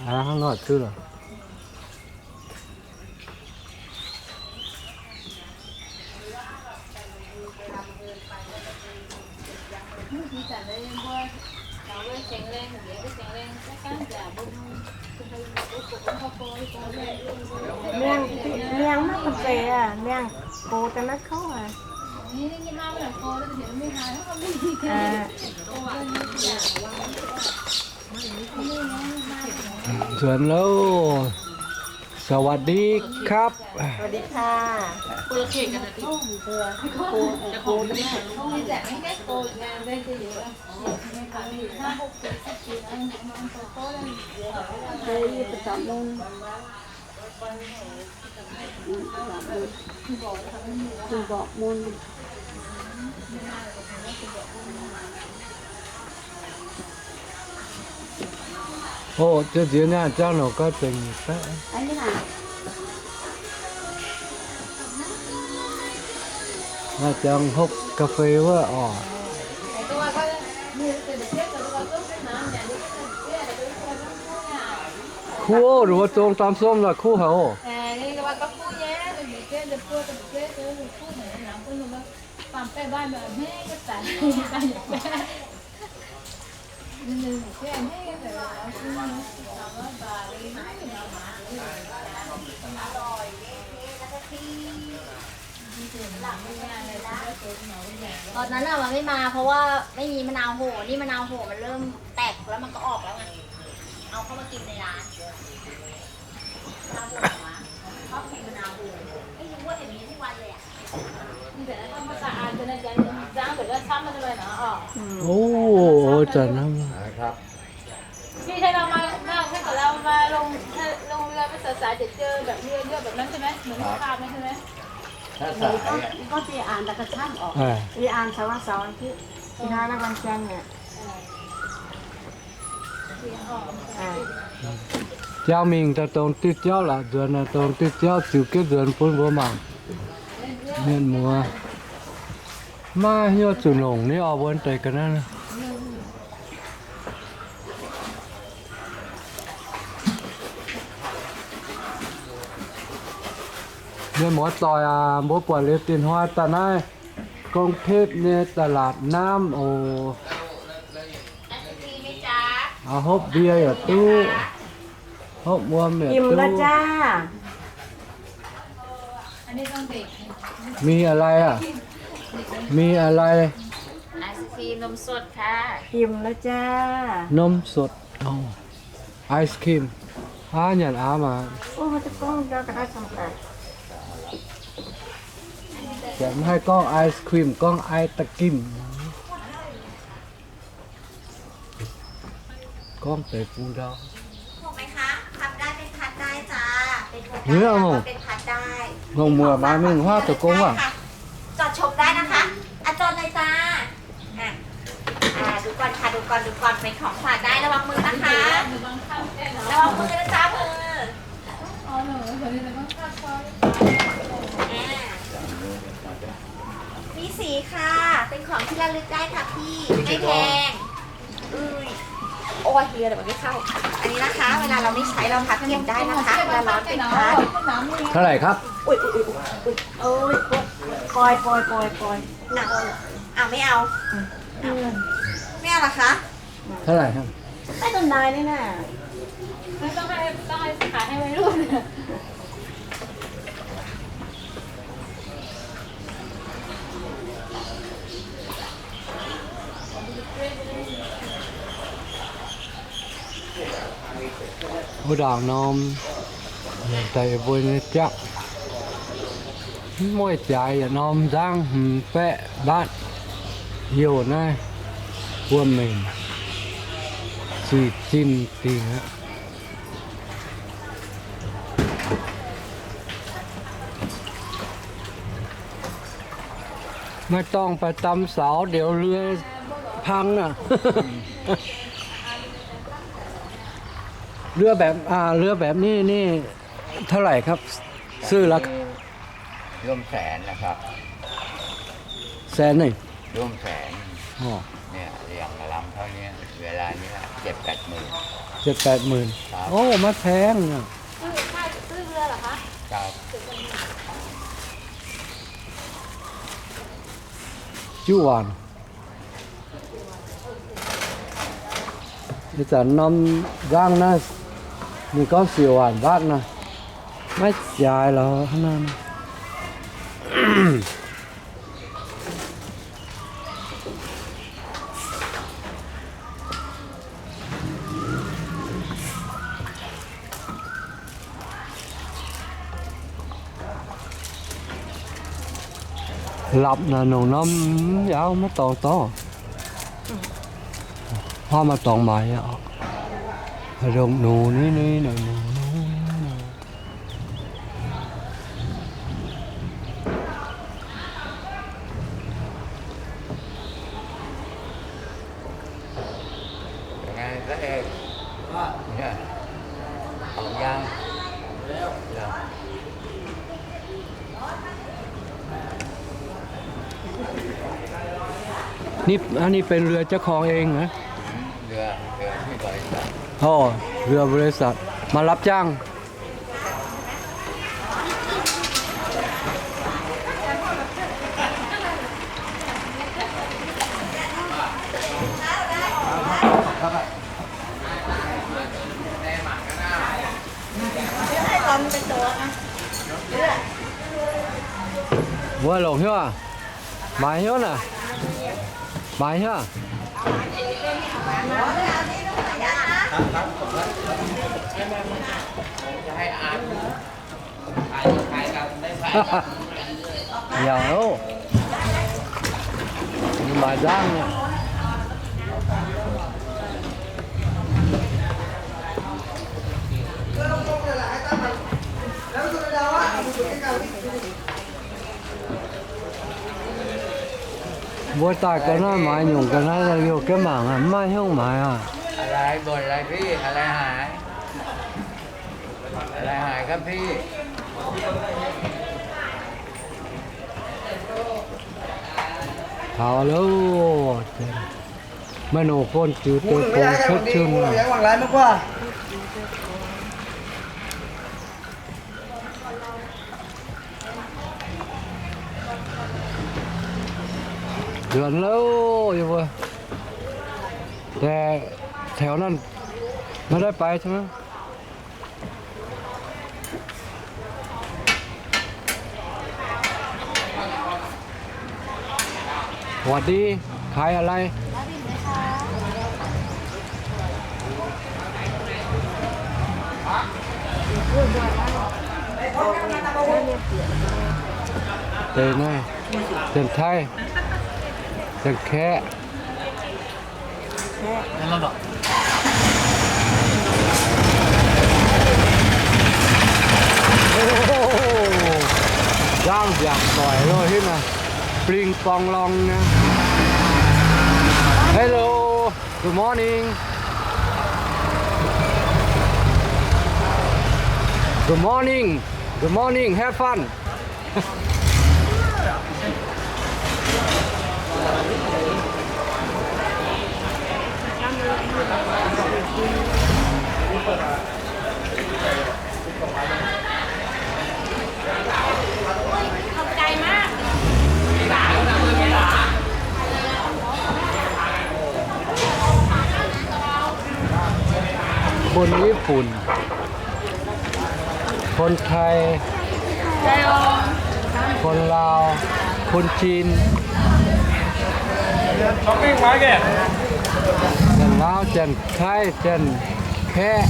Hnangv nor duqv lorqc. Mengh, mengh maiv bun zeiz aqv, mengh gox daaih naaiv kouv aqv. Nzuonx louh. สวัสดีครับ สวัสดีค่ะ Ov, ziex nziex naaiv jauv nor gorngv zengc nyei baeqv. Maaih jangx hopv ga'fei wuov oc. Kuv, ninh mbuo zong daan somv naaic kuv haic oc.ตอนนั้นน่ะมันไม่มาเพราะว่าไม่มีมะนาวโห นี่มะนาวโหมันเริ่มแตกแล้วมันก็ออกแล้วไง เอาเข้ามากินในร้าน มะนาวโหมา ชอบกินมะนาวโห ไม่รู้ว่าเห็นมีทุกวันเลยอ่ะ โอ้ จัดนะ นะครับ พี่ใช่เรามา มา ถ้าเกิดเรามาลง ลงเรือไปสายๆ จะเจอแบบเรือเยอะแบบนั้นใช่ไหม เหมือนในภาพนั้นใช่ไหม ถ้าสายอะ ก็ไปอ่านตะกะช่ำออก อ่า ไปอ่านเสาร์วันเสาร์อาทิตย์ ที่ร้านละวันจันทร์เนี่ย อ่า Jauv mingh daaih dongh diuh jauv la'nzuonx, dongh diuh jauv ziux jienv nzuonx bun mbuo mangc. Mienh muoz, maiv hnyouv zuqc longc ni oc, mbuo deix ga'naaiv. Mienh muoz-doic aac, mbuo buatc liuz dinh hnoi daaih naaiv กรุงเทพ nyei ตลาดน้ำ oc. Aa, hopv mbie yaac duqv, hopv wuom yaac duqv. อิ่มแล้วจ้า มีอะไรอ่ะ มีอะไร ไอศกรีมนมสดค่ะ อิ่มแล้วจ้า นมสด อ๋อ ไอศกรีม อ้า nyanc aqv maah. โอ้ มันจะกล้องเดียวก็ได้สองแบบ Janx haih gorngv ice cream, gorngv ไอศกรีม gorngv deix bung ndau. ถูกไหมคะ พับได้เป็นพัดได้จ้า เป็นพวงได้ Heuc ก็เป็นพัดได้ ngongh muoc maaih mingh huaav zoux gong aqv. จอดชมได้นะคะ อ่ะ จอดเลยจ้า อ่ะ อ่ะ ดูก่อนค่ะ ดูก่อน ดูก่อน เป็นของฝากได้ ระวังมือนะคะ ระวังมือนะจ๊ะ มือ อ่า มีสีค่ะ เป็นของที่ระลึกได้ค่ะพี่ ไม่แพง อุ้ย โอ้ย เรือเดี๋ยวมันไม่เข้า อันนี้นะคะ เวลาเราไม่ใช้เราพับเก็บได้นะคะ เวลาร้อนเป็นพัด เท่าไหร่ครับ อุ้ย อุ้ย อุ้ย อุ้ย อุ้ย โอ้ย ปล่อย ปล่อย ปล่อย ปล่อย หนัก อ่ะ ไม่เอา อืม ไม่เอาเหรอคะ เท่าไหร่ครับ ให้ต้นนายนี่น่ะ ไม่ต้องให้ ต้องให้ขายให้วัยรุ่น Wuov ndaangc norm daaih mbuo nyei jaqv, mv mueiz jaaix yietc norm nzangv hmz baeqv mbaatv youh naaiv, wuom-mengh zic zinh dingc aqv. Maiv dorngh baih dam saux, ndouz เรือพัง naaic. เรือแบบ อ่า เรือแบบนี้นี่เท่าไหร่ครับ ซื้อแล้ว ร่วมแสนนะครับ แสนหนึ่ง ร่วมแสน อ๋อ เนี่ย อย่างลำเท่านี้ เวลานี้เจ็ดแปดหมื่น เจ็ดแปดหมื่น ครับ โอ้ มันแพงอ่ะ ซื้อ ใช่ ซื้อเรือเหรอคะ ครับ Juqv waanc. Ih zanc norm nzangv naaiv, ninh gorngv siec waanc mbatv naaiv, maiv jaaix lorz hnangv naaiv. Lapc naaic nongc norm mv yaauv maiv dorngx dorv. Huaav maaih dorngx maaiz aqv. Ndongc nux nui nui, ndongc nux nux nui. นี่ อันนี้เป็นเรือเจ้าของเองนะ อ๋อ เรือบริษัท มารับจ้าง Wuov longc hiuv aac, maaiz hiuv naaic, maaiz hiuv aac. Yaac oc, maaiz nzangv nyei. Mbuo daaih ga'naaiv maaiz nyungc ga'naaiv liouh jienv mangc aqv, mv maaih hnyouv maaiz aqv. Laaix mbuonx laaix fih, laaix haaix? Laaix haaix ga'fih? Taux louh, maiv nongc bun ziux deix gong cuotv zunv. Nzuonx louh, yie mbuo. Deix แถวนั้น maiv daaih baaix cingx. Huotv di, ขายอะไร? Deix naaiv, Janx-Taiv, Janx-Kaeqv. Nzangv mbiaangc doic loh hiuv naaic, bling bong long nyei. Hello, good morning. Good morning. Good morning. Have fun. Bun Nipv Bun, คนไทย, คนลาว, คนจีน. Janx-Laauv, Janx-Taiv, Janx-Kaeqv,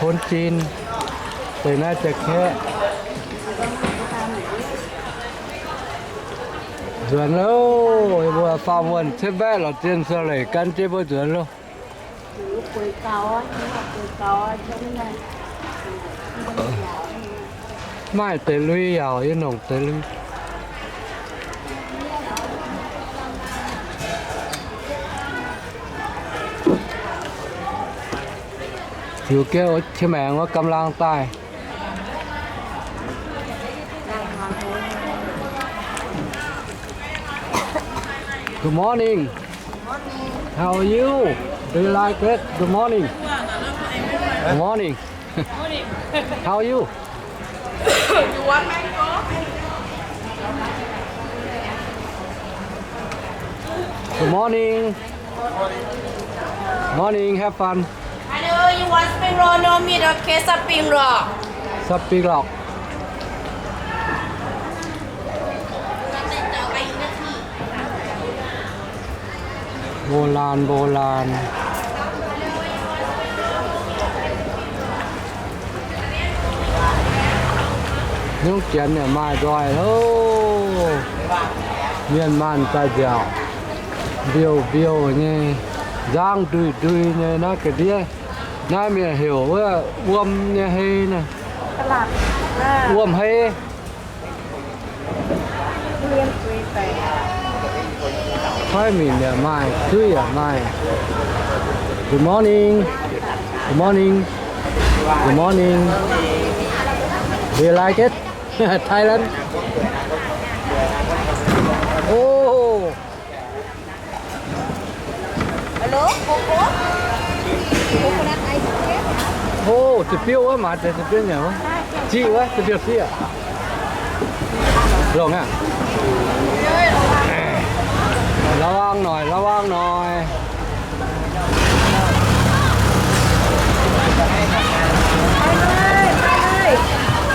คนจีน, deix naaiv Janx-Kaeqv. Nzuonx loh, yie mbuo faam wuonh cuotv mbaeqv lorz zien sa leic gan jienv mbuo nzuonx loh. Maaih deix lui yaac yie nongc deix lui. Ziux jienv qiex maengx wuov กำลัง daaih. Good morning. How are you? Do you like it? Good morning. Good morning. How are you? You want mango? Good morning. Morning, have fun. Hello, you want spring roll? No meat, okay, spring roll. Spring roll. โบราณ โบราณ. Nungv Janx yaac maaih nzoih loh. Mienh maanh daaih nziaauc, mbiouh mbiouh nyei, nzangv ndui ndui nyei naaiv ga'ndiev. Naaiv mienh heuc wuov wuom nyei hei naaiv. Wuom hei. Fai mingh yaac maaih, duqv yaac maaih. Good morning. Good morning. Good morning. You like it? Thailand? Oh. Hello, coco? Coconut ice cream? Oh, จะเปรี้ยววะ มาแต่จะเปรี้ยวไงวะ จี๊วะ จะเปรี้ยวจี๊อ่ะ ลองอ่ะ ระวังหน่อย ระวังหน่อย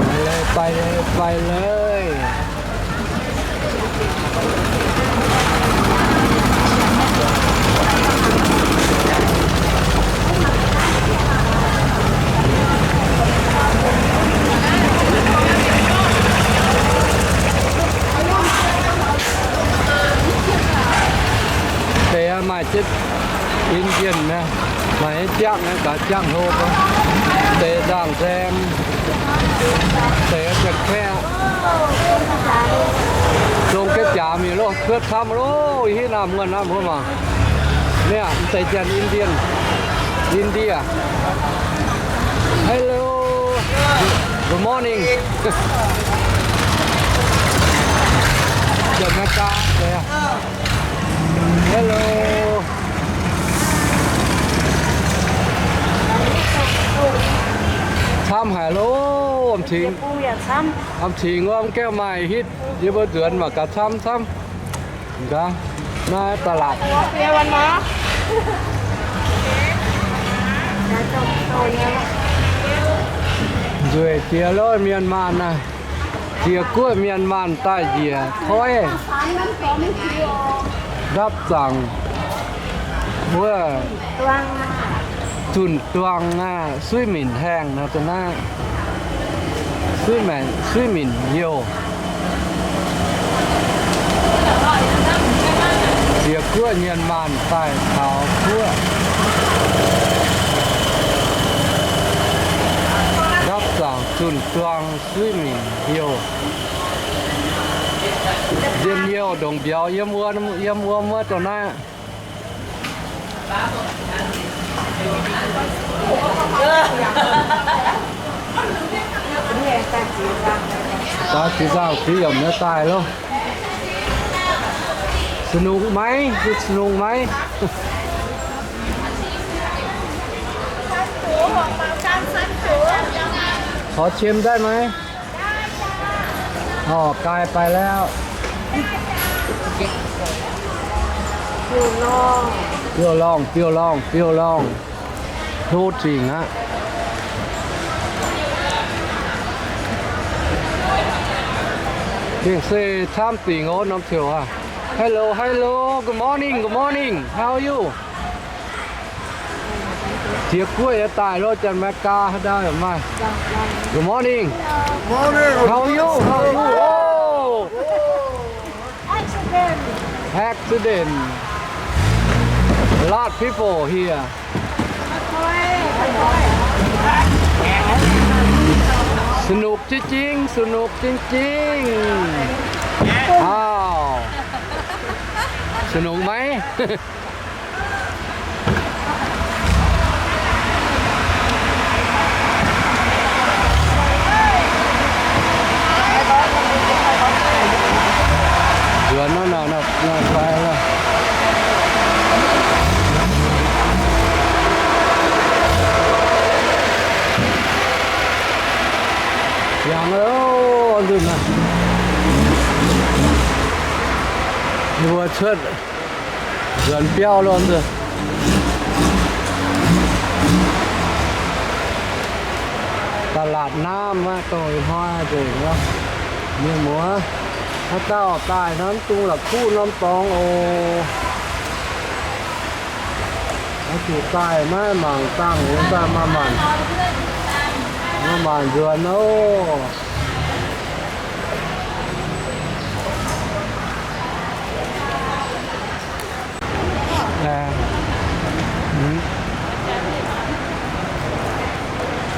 ไปเลย ไปเลย ไปเลย Deix maaih jienv Indian naaiv, maaih nyei jangv naaiv, gaax jangv hlo, deix nzangc nzaeng, deix jangx kaeqv, zong gaeqv jaax mingh loh, cuotv camv loh, hiuv naamh muonh naamh wuov mangc. Naaiv deix janx Indian, India. Hello, good morning. Janx-Meigaa. Hello. Camv haic loh, am cingx wuov mv gaengh maaih hitv, yie mbuo nzuonx mangc gaax camv camv. Gaax, naaiv ตลาด. Nzueic jiex loh, mienh maanh naaic. Ziex guoqv mienh maanh daaih njiec koiv, ndapv zaangc wuov, zunh duang aqv, suiv minc haengh nor, da'naaiv suiv minc, suiv minc youh. Ziex guoqv mienh maanh daaih taux guoqv, ndapv zaangc zunh duang suiv minc youh. Njien-youh ndongc mbiauz yiem wuom, yiem wuom wuov dongh naaiv. Daaih ziex nzaangc fiev yiemc nyei daaih loh. สนุกไหม? สนุกไหม? ขอชิมได้ไหม? อ๋อ ไกลไปแล้ว Biauv-lorngh, biauv-lorngh, biauv-lorngh, biauv-lorngh. Hlo dingc aqv. Gengh se camv dingc oc, norm ziouc aqv. Hello, hello, good morning, good morning. How are you? Ziex guoqv yaac daaih loh, Janx-Meigaa haaix dauh yaac maaih. Good morning. Morning. How are you? How are you? Oh. Accident. Accident. A lot of people here. สนุกจริงๆ สนุกจริงๆ อ้าว สนุกไหม? Nzuonx nor, nor fai lorqc. Yangh loh, nzunc naaiv mbuo cuotv nzuonx biauv loh nzunc. Da'laatc naamv aqv, dongh ih hnoi nzengc wuov. Mienh muoz, haaix dauh daaih nor, mv dungx la'kuqv norm dorngx oc. Oix zuqc daaih maiv mangc dangh, daaih maaih maanc, maaih maanc nzuonx oc.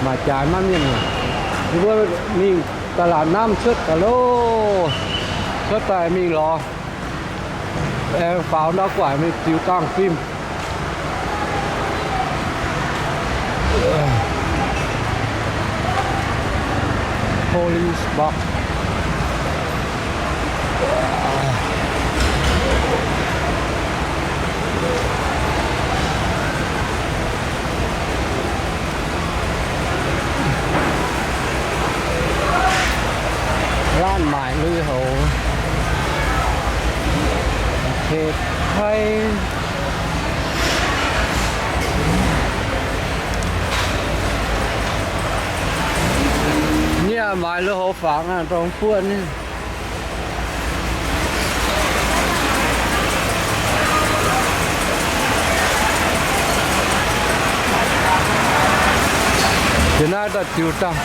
Maaih jaaix maiv mienh. Yie mbuo mingh da'laatc naamv cuotv daaih loh. Cuotv daaih mingh lorz aengx faaux ndau guaaic mingh ziux dangh fim. Police box. Laanh maaic lui-houx. Niaa maaiz lui-houx fangx dongh buonv. Jiex naaiv daaih ziux daaih,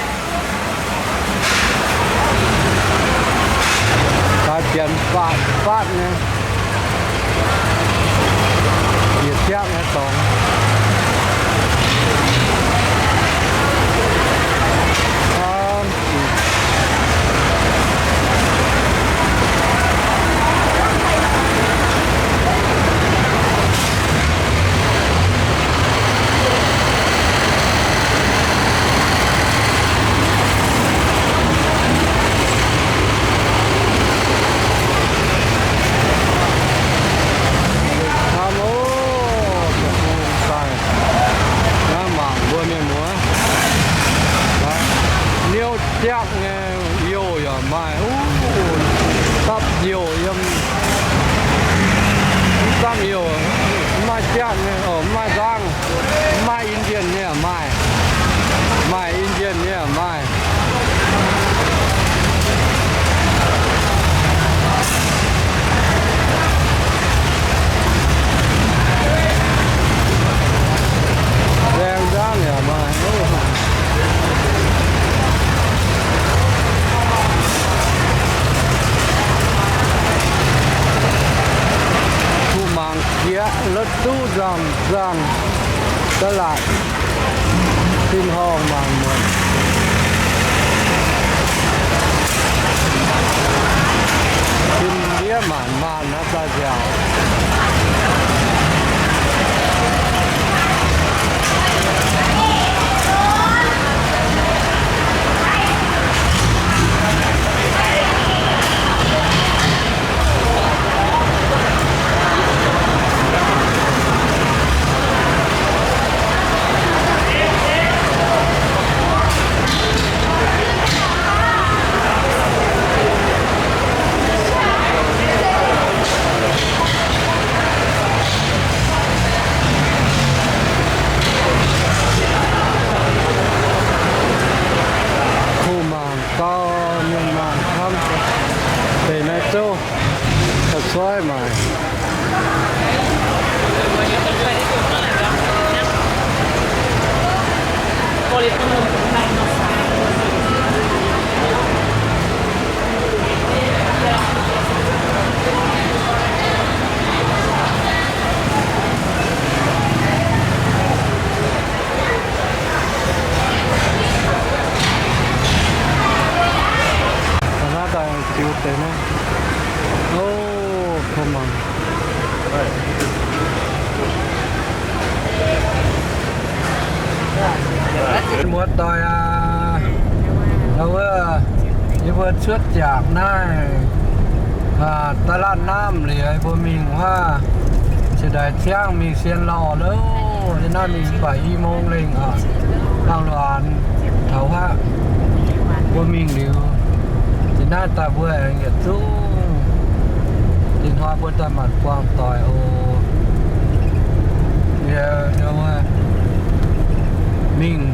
daaih bienx faatv faatv nyei, bieqc siangv nyei dorngx. Hnamv oc, deic-bung daaih, hnangv mangc mbuo mienh muoz, niouv diakv nyei youh yaac maaih, dapv youh yiem, mv dapv youh, mv maaih diakv nyei, mv maaih nzangv, mv maaih Indian nyei maaih, maaih Indian nyei maaih. Laengz nzangv yaac maaih. Kuv mangc jiex la'duqv nzangv-nzangv da'laatc, tin-horngh maanc muotc, tin-ndiev maanc maanc naaiv daaih nziaauc. Kuv mangc gau, mienh mangc camv deix naaiv zouv, da'coiv maaic. Naaiv daaih ziux deix naaiv. O, kuv mangc. Muoz-doic aac, wuov, yie mbuo cuotv jangx naaiv, da'laatv naamh liuz, mbuo mingh wuov, ciex daaih ciangv mingh sien lauh loh. Yie naaiv mingh mv baac i mong lengh oc, dangh luoqc taux wuov, mbuo mingh liuz, zinh naaiv daaih mbuo aengx yietc zungv, ih hnoi mbuo daaih maanc buangh doic oc. Yie mingh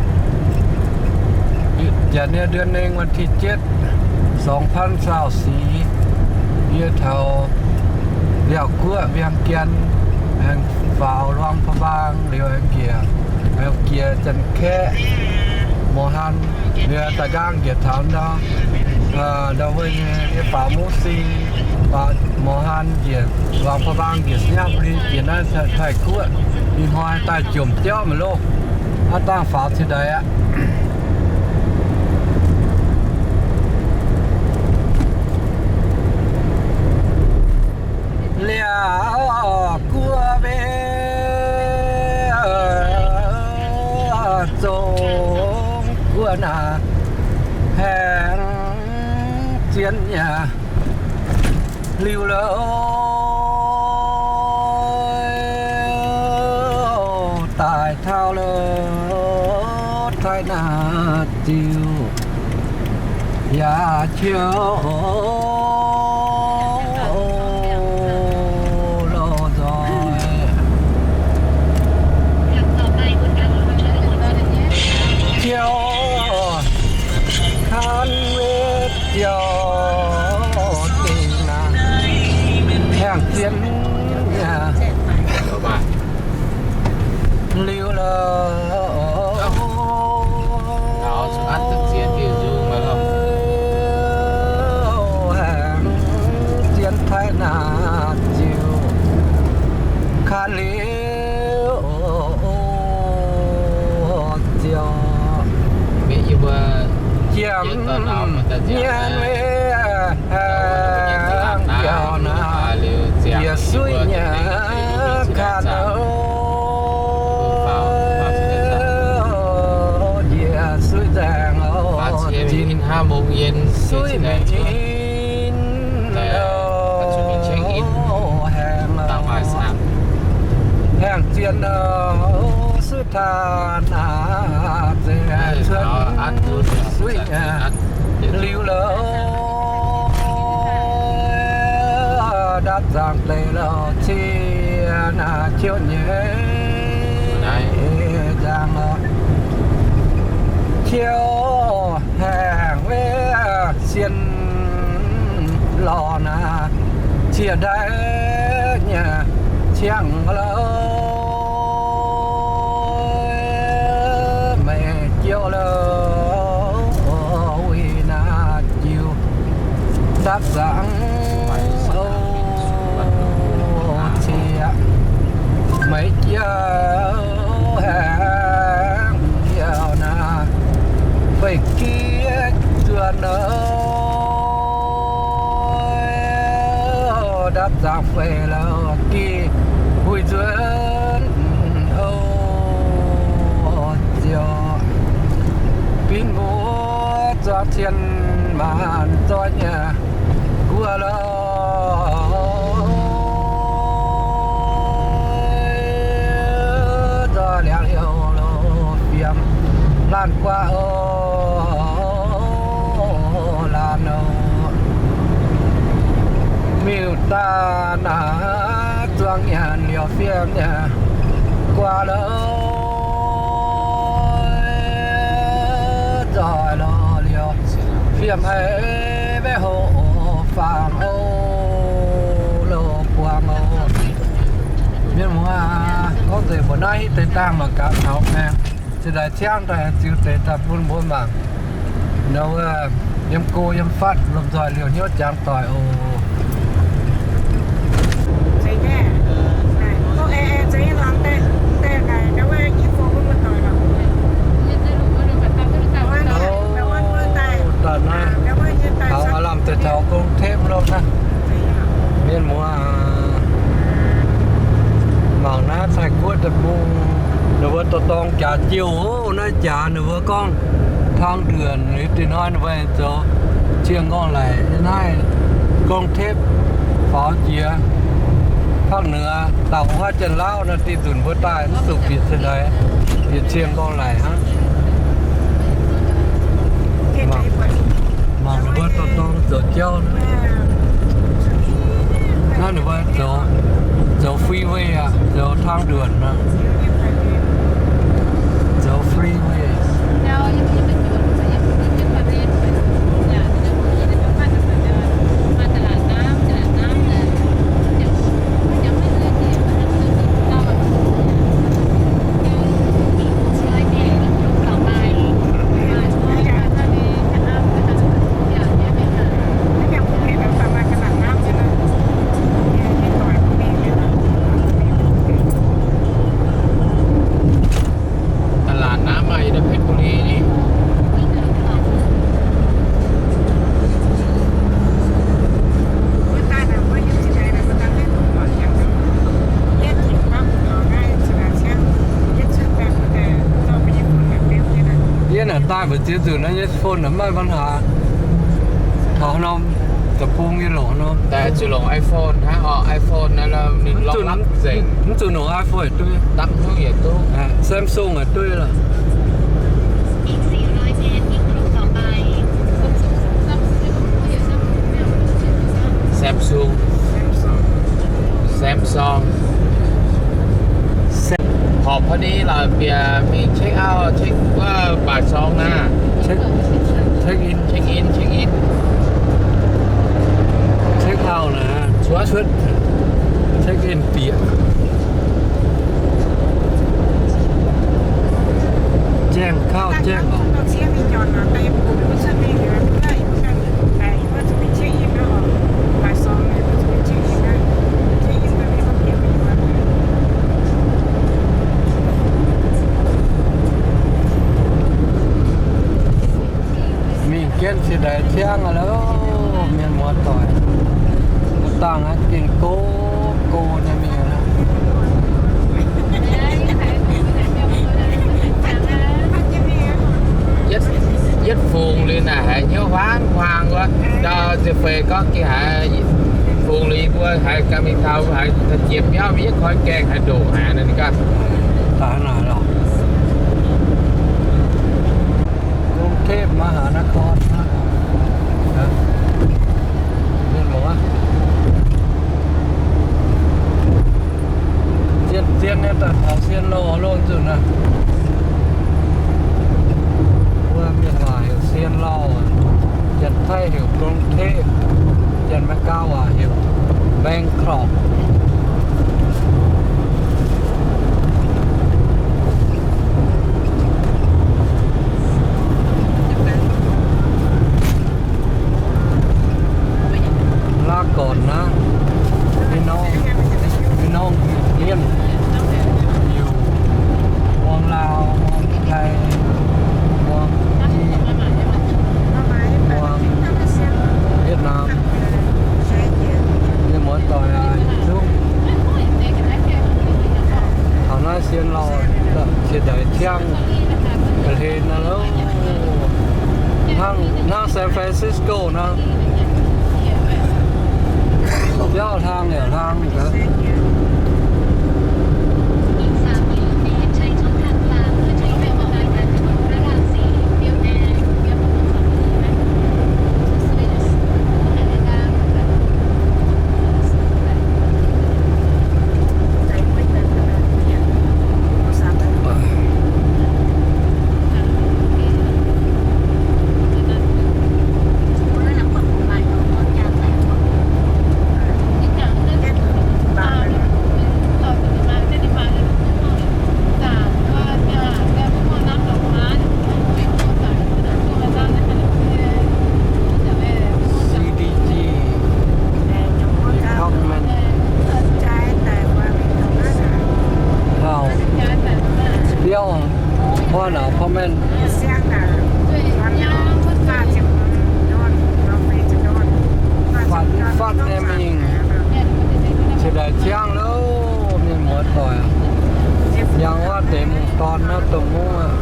janx nyei เดือนหนึ่ง วันที่เจ็ด สองพันซาวสี่ yie taux Liaauc Guoqv, Viang Gian, aengx faaux Luang Prabang liuz aengx njiec, aengx jiex Janx-Kaeqv, Mouc Hanh, liuz da'nqaang njiec taux ndau, ndau wuov nyei faaux Mungv Sing, faaux Mouc Hanh njiec, Luang Prabang njiec Singapore, njiec naaiv Taiv Guoqv. Ih hnoi daaih jomc jauv maiv loh, hnangv dangh faaux cingx daaih aqv. Liaauc Guoqv mbe, Zong Guoqv naaic, Haengh zien yaac liuz lorqc, daaih taux lorqc, taaih naaiv ziux yaac qiemx loz nzoih. Qiemx kan wetv jauv dingc naaiv, haengh zien yaac liuz lorqc. Haengh zien taaih naaiv ziux kan liuz ziouc jiem nyienx wei haengh biauv naaiv, yie suiv nyei kan oc, yie suiv nzaengc oc, jin suiv mingh oc, haengh oc, haengh zien oc, suiv taux naaiv zeiz cuotv suiv nyei liuz lorqc, dapv zaangc deix lorqc, cie naaiv ciouv nyei nzangc lorqc, ciouv haengh wei sien lorqc naaiv, cie ndaiv nyei ciangv lorqc, meih jouv lorqc, wuov naaiv jiu dapv zaangc oc, cie meih jouv haengh biauv naaiv, fei giex zuonx oc, dapv zaangc fei lorqc, gih huih nzuonx oc, ziouc binv mbuo zuangx cien maanc zoih nyei guoqv lorqc, zoih liangx liouh lorqc, fiem laanh guaav oc, laanh oc, miuc daaih naaiv zuangx nyanc liouh fiem nyei guaav lorqc, zoih lorqc liouh fiem haiz maiv hoqc faang oc, loz buangh oc. Mienh muoz, gorngv nzengc mbuo naaiv hitv deix dangh mangc gaax taux maengx, cingx daaih ciangv daaih ziux deix daaih bun mbuo mangc. Nor wuov, yiem go yiem fatv lomh nzoih liouh hnyouv jangx doic oc. Daaih naaiv taux aav lamh deix taux กรุงเทพ lorqc naaiv. Mienh muoz, mangc naaiv Taiv-Guoqv deic-bung, ninh mbuo dorh dorng jaax jiouh oc. Naaiv jaax ninh mbuo gorngv ทางด่วน liuz dinh hnoi ninh mbuo zoux cienh nqorngv laic naaiv กรุงเทพ faaux jiex ภาคเหนือ dauh huaav Janx-Lauv naaiv dinh nzunc mbuo daaih mv zuqc bieqc cienh laic, bieqc cienh nqorngv laic hnangv. Mangc ninh mbuo dorh dorng zoux jauv naaiv. Naaiv ninh mbuo zoux, zoux freeway aqv, zoux ทางด่วน aqv. Zoux freeway. Yie naaic daaih mbu'ziex nzunc naaiv nyei phone naaic maaih ปัญหา. Taux norm deic-bung yie longc norm. Daaih zuqc longc iPhone hnangv orqc. iPhone naaiv ninh lorqc lorqc nzengc. Mv zuqc longc iPhone yaac duqv. Dapv hnyouv yaac duqv. Samsung yaac duqv lorqc. Samsung. Samsung. Horpc พอดี laaix bieqc mingh check out, check, wuov บ่ายสอง naaiv. Check in, check in, check in. Check out naaic, cuotv, check in bieqc. Jaeng gauh jaeng oc. Mingh jienv Cie Ndaic Ciangv aqv loh, mienh muoz-doic. Mv dangh aqv, gengh go, go nyei mingh aqv. Yietv, yietv fungx liuz naaic haiz hnyouv huaang-huaang wuov. Ndau ziepc feix gorngv gengh haiz fungx liuz mbuo haiz ganh mingh taux haiz jiex biauv mingh yietv koi gaengh haaix ndoqc haiz naaiv ninh gaax. Daaih naaic lorqc. กรุงเทพมหานคร mienh muoz. Zien-zien nyei daaih taux Sien Lauh loh nzunc naaiv. Wuov mienh waac heuc Sien Lauh, Janx-Taiv heuc กรุงเทพ, Janx-Meigaa waac heuc Bangkok. Laav gornc naaiv, mienh norm, mienh norm mienh liemh, liuz muangx Laauv, muangx Taiv, muangx Jiex, muangx Wietc^naam, mienh muoz-doic aac, yietc zungv. Taux naaiv Sien Lauh, Cie Ndaic Ciangv, ga'hlen aqv loh. Hnangv, hnangv San Francisco nor. Biauv hlang yaac hlang gaax. C D G department. Hauh biauv, hnangv naaic พ่อแม่ fatv fatv nyei mingh, Cie Ndaic Ciangv loh, mienh muoz-doic. Yangh wuov deix mungh dorn naaiv dongh mungv aqv.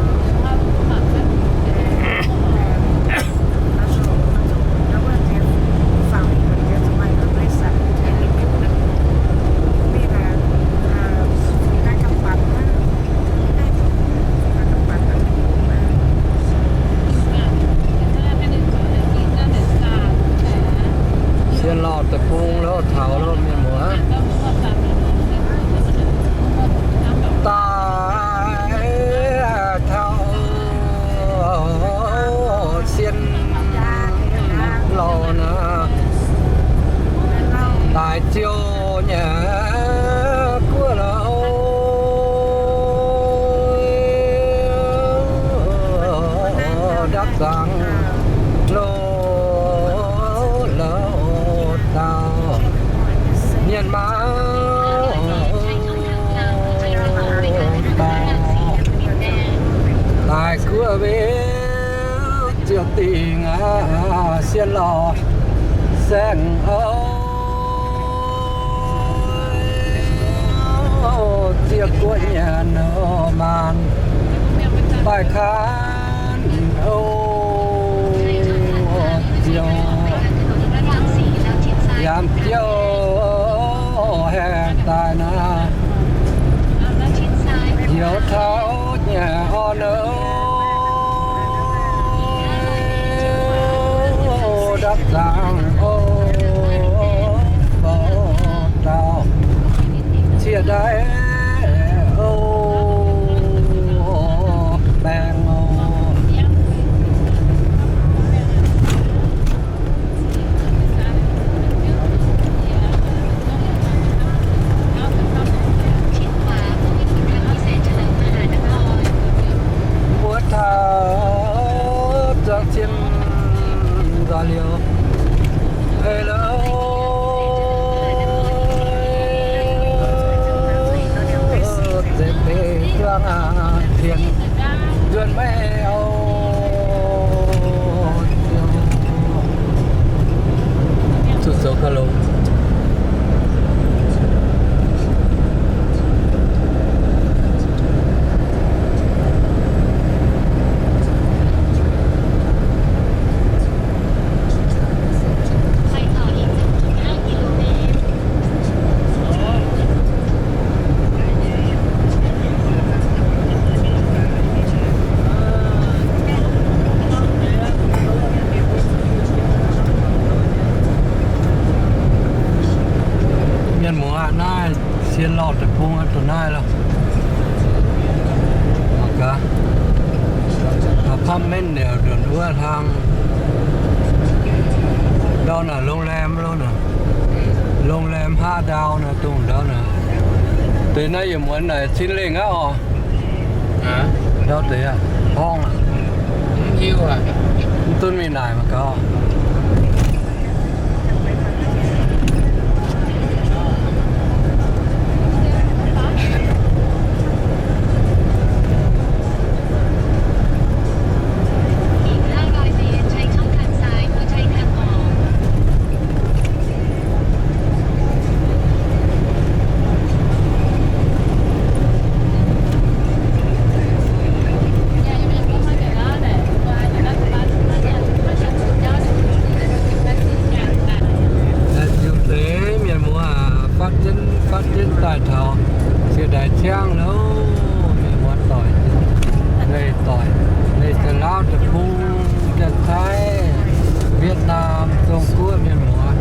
Sien Lauh deic-bung loh, taux loh, mienh muoz. Daaih taux Sien Lauh naaiv, daaih ziouc nyei guoqv loh, ndapv zangc loh, loh dauh mienh maauh dauh daaih guoqv mingh ziouc dingc aqv, Sien Lauh saengv oc. Ziec guoqv nyanc nor maanc, baaih kaanv Laamh Ziouv haengh daaih naaiv, heuc taux nyei orn oc, ndapv zaangc oc, mborqv dauh ciev ndaaih oc, baengh oc. Wuov taux zangc cien nzoih liuz, ei lo, zeix deix juang aqv, tien nzuonx maiv oc. Zuqc zoux ga'longx. Mienh muoz aqv, naaiv sien lauh deic-bung aqv, dongh naaiv lorqc. Gaax, apartment liuz ndonc wuov hlang. Ndau naaic โรงแรม lo naaic. โรงแรม ห้าดาว naaic, dongh ndau naaic. Deix naaiv yietc muonz naaic cin lengh aqv oc. Ndau deix aqv, horngh aqv. Mv hiuv aqv. Mv duqv mingh naaic mangc gaax. Ziux deix mienh muoz aac, fatv jienv fatv jienv daaih taux Ciev Ndaix Ciangv loh. Mienh muoz doic, leih doic, leih da'laauv deic-bung, Janx-Taiv, Wietnam, Zong-Guoqv mienh muoz.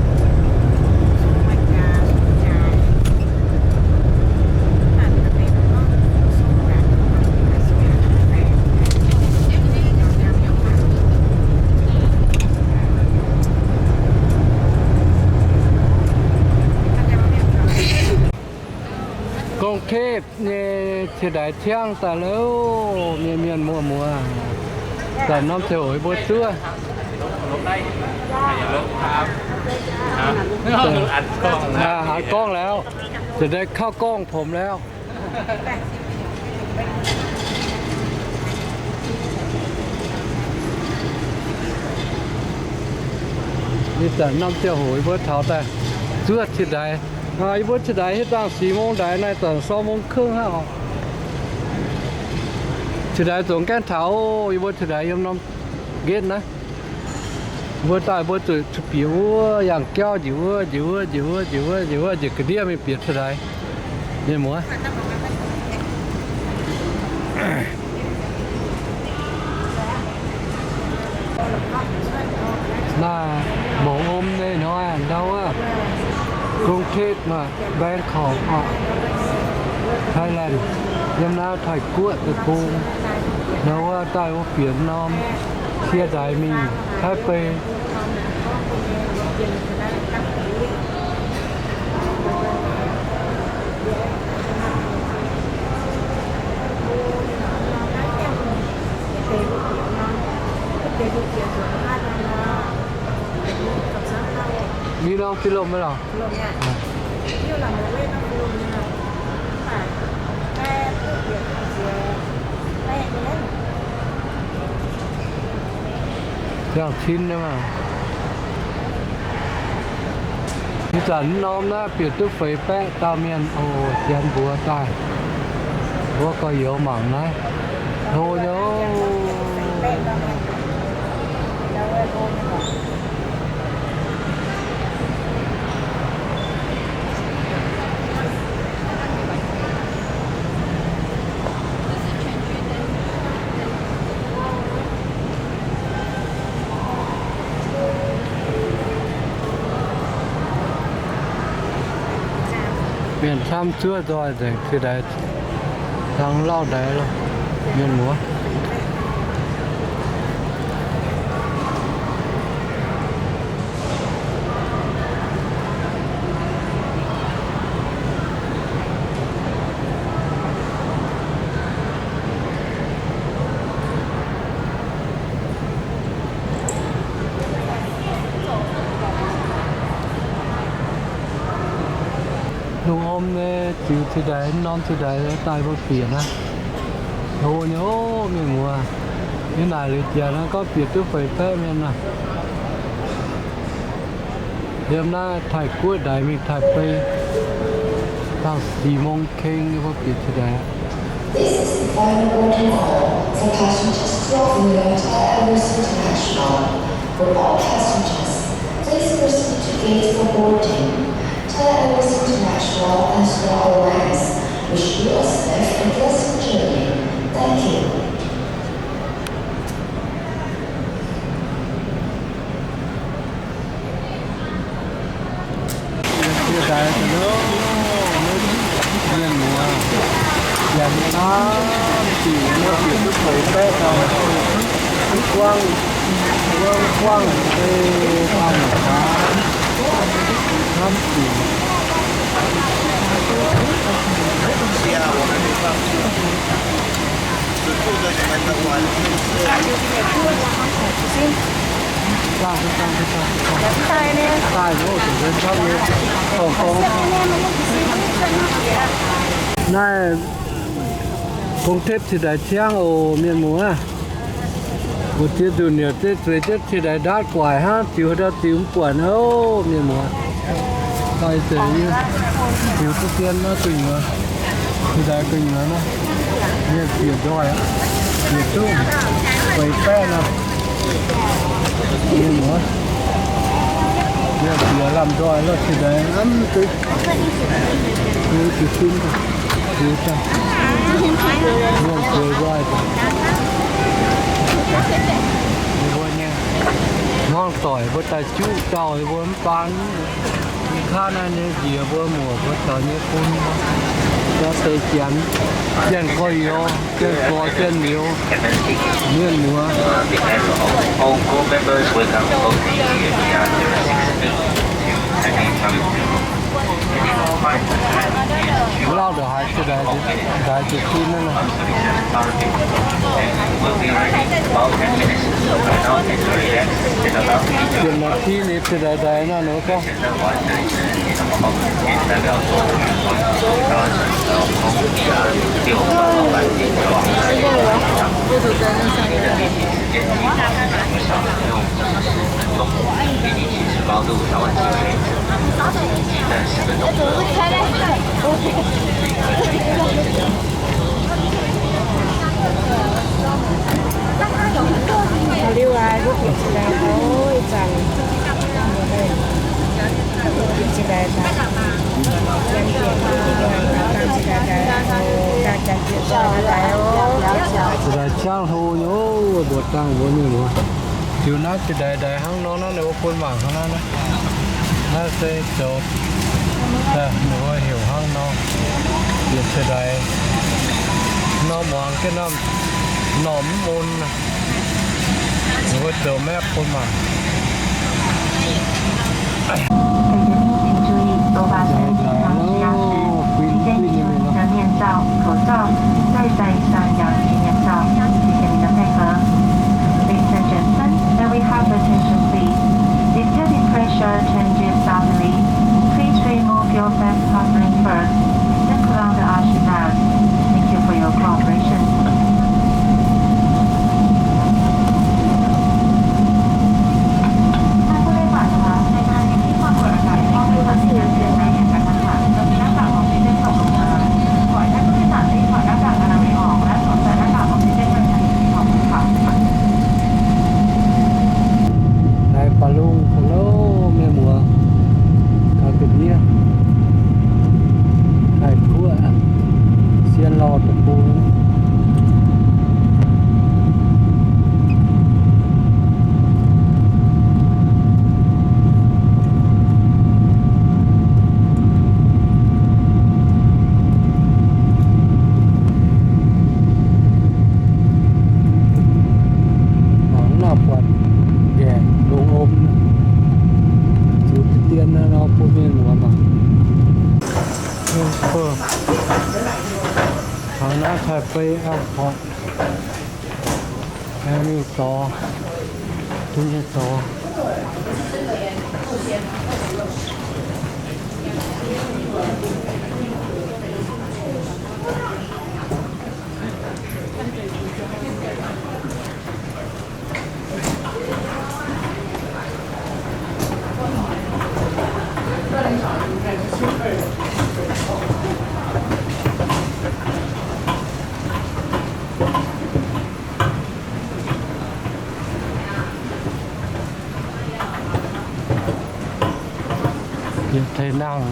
Gong-Tepc nyei Ciev Ndaix Ciangv daaih loh, mienh mienh muoz muoz. Zanc norm ziangh hoc mbuo zuov. Aa, อัดกล้องแล้ว จะได้เข้ากล้องผมแล้ว Ih zanc norm ziangh hoc yie mbuo taux daaih zuov Ciev Ndaix. Yie mbuo Ciev Ndaix hietv dangh sic mong ndaix naaiv zanc sou mong kungx hnangv oc. Ciev Ndaix zoux gaengh taux, yie mbuo Ciev Ndaix yiem norm gate naaiv. Mbuo daaih mbuo zuqc bieqc wuov yangh jauv njiec wuov, njiec wuov, njiec wuov, njiec wuov, njiec wuov, njiec ga'ndiev mingh bieqc Ciev Ndaix. Mienh muoz. Naaiv mbuoqc om nyei hnoi ndau wuov, กรุงเทพ maah, Bangkok maah, Thailand, yiem naaiv Taiv-Guoqv deic-bung. Ndau wuov daaih wuov bieqc norm Ciev Ndaix mingh Taiv-Bei. Mingh norm Phi Lomh maiv lorqc? Ziangh cin nyei maah. Ih zanc norm naaiv bieqc duqv feix baeqv dauh mienh oc, janx mbuox daaih. Mbuo gorx-youz mangc naaiv, hlo nyei oc. Mienh camv zuov nzoih nzengc, cie ndaix hlang lauh ndaix loh, mienh muoz. Lungh om nyei ziux cie ndaix, norm cie ndaix daaih mbuo bieqc naaiv. Hlo nyei oc, mienh muoz. Yie naaic liuz janx naaiv gorngv bieqc duqv feix baeqv mienh naaic. Yiem naaiv Taiv-Guoqv ndaix mingh Taiv-Bei, dangh sic mong keng nyei mbuo bieqc cie ndaix. This is the final boarding call for passengers traveling on Thai Airways International. For all passengers, please proceed to gate for boarding. Thai Airways International and Star Alliance wish you a safe and pleasant journey. Thank you. Cie ndaix daaih loh, mienh muoz. Janx camv diuc, mbuo bieqc duqv feix baeqv daaih, mv buangv, mbuo mv buangv, ei, daaih mangc gaax, camv diuc. Naaiv gong tepv cie ndaix ciangv oc, mienh muoz. Mbu'ziex nzunc nyei zeiv zueiz jienv cie ndaix ndaatv guaic hnangv, ziux haaix ndau ziux mv buatc oc, mienh muoz. Daaih zeiz yie ziux duqv dien naaiv gu'nyuoz, cie ndaix gu'nyuoz naaiv, mienh bieqc nzoih, bieqc duqv feix baeqv nor. Mienh muoz, mienh bieqc lamh nzoih lorh cie ndaix hnamv duqv. Ziux fim, ziux daaih, mienh zueiz nzoih daaih. Mbuo nyei hmuangv doic mbuo daaih juqv dauh mbuo mv baan. Yie kaav naaiv nyei njiec mbuo muoc mbuo caux nyei bun, daaih deix janx, janx gorx-youz, janx gorx janx youz, mienh muoz. Lauh ndongc haaix, ndongc haaix ziepc fim naaiv nor. Ziepc naaiv ti ninh cie ndaix ndaix nor, ninh gorngv. Liuz aac, mbuo bieqc cie ndaix daaih, mbuo bieqc cie ndaix daaih, yiem bieqc daaih, dangh cie ndaix daaih, dangh janx bieqc daaih oc. Cie ndaix ciangv hlo nyei oc, mbuoqc dangh mbuo mienh muoz. Ziux naaiv cie ndaix ndaix hnangv nor naaiv, ninh mbuo bun mangc hnangv naaiv. Naaiv se zoux, ninh mbuo heuc hnangv nor, bieqc cie ndaix nor, muangx jienv norm normh mv mun. Ninh mbuo zoux mapv bun mangc. Ladies, please注意，坐巴士请系安全带系好安全带，面罩、口罩，再戴上氧气面罩。谢谢您的配合。Ladies and gentlemen, may we have your attention, please? If cabin pressure changes suddenly, please remove your face covering first, then put on the oxygen mask. Thank you for your cooperation. ขอให้ผู้โดยสารรีบถอดหน้ากากอนามัยออกและสวมใส่ Bun mienh muoz mangc. Taux naaiv Taipei airport, aengx mingh zorx, duqv nyei zorx. Yietc tengx nangh.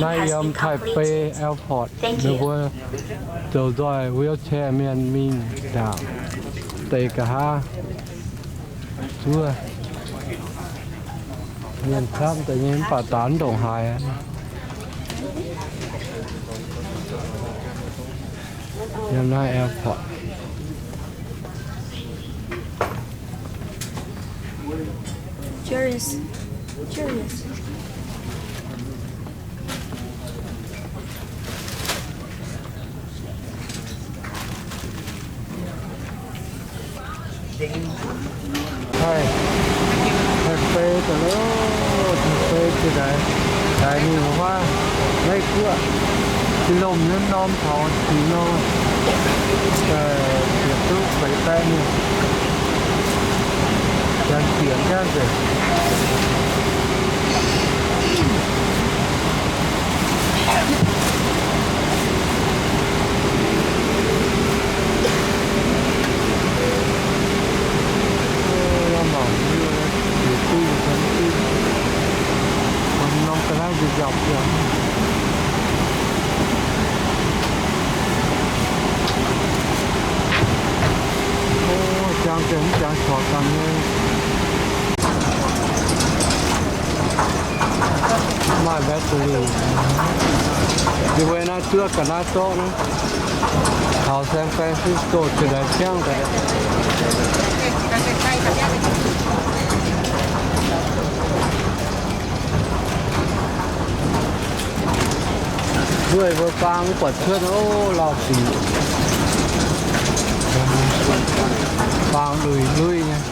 Naaiv yiem Taipei Airport, ninh mbuo zoux nzoih wheelchair mienh mingh ndaangc, deix nqa'haav zuov. Mienh camv deix nyei mv baac daaux ndongc haaix. Yiem naaiv airport. Cheers. Cheers. Haih, haih fei daaih loh, haih fei jiex daaih, daaih mingh wuov, Meiv Guoqv, jiex lomh nyei norm taux jiex nor, ziepc duqv feix baeqv mingh, janx siec hnangv nzengc. Norm ga'naaiv nzapc nzapc. O, jangx deix mv jangx corc dangh nyei. Maaih battery. Yie mbuo naaiv zuov ga'naaiv zorqv naaiv. Taux San Francisco jiex daaih ciangv daaih. Nduov mbuo faang mv buatc cuotv, o, lauh sic. Faang lui lui nyei.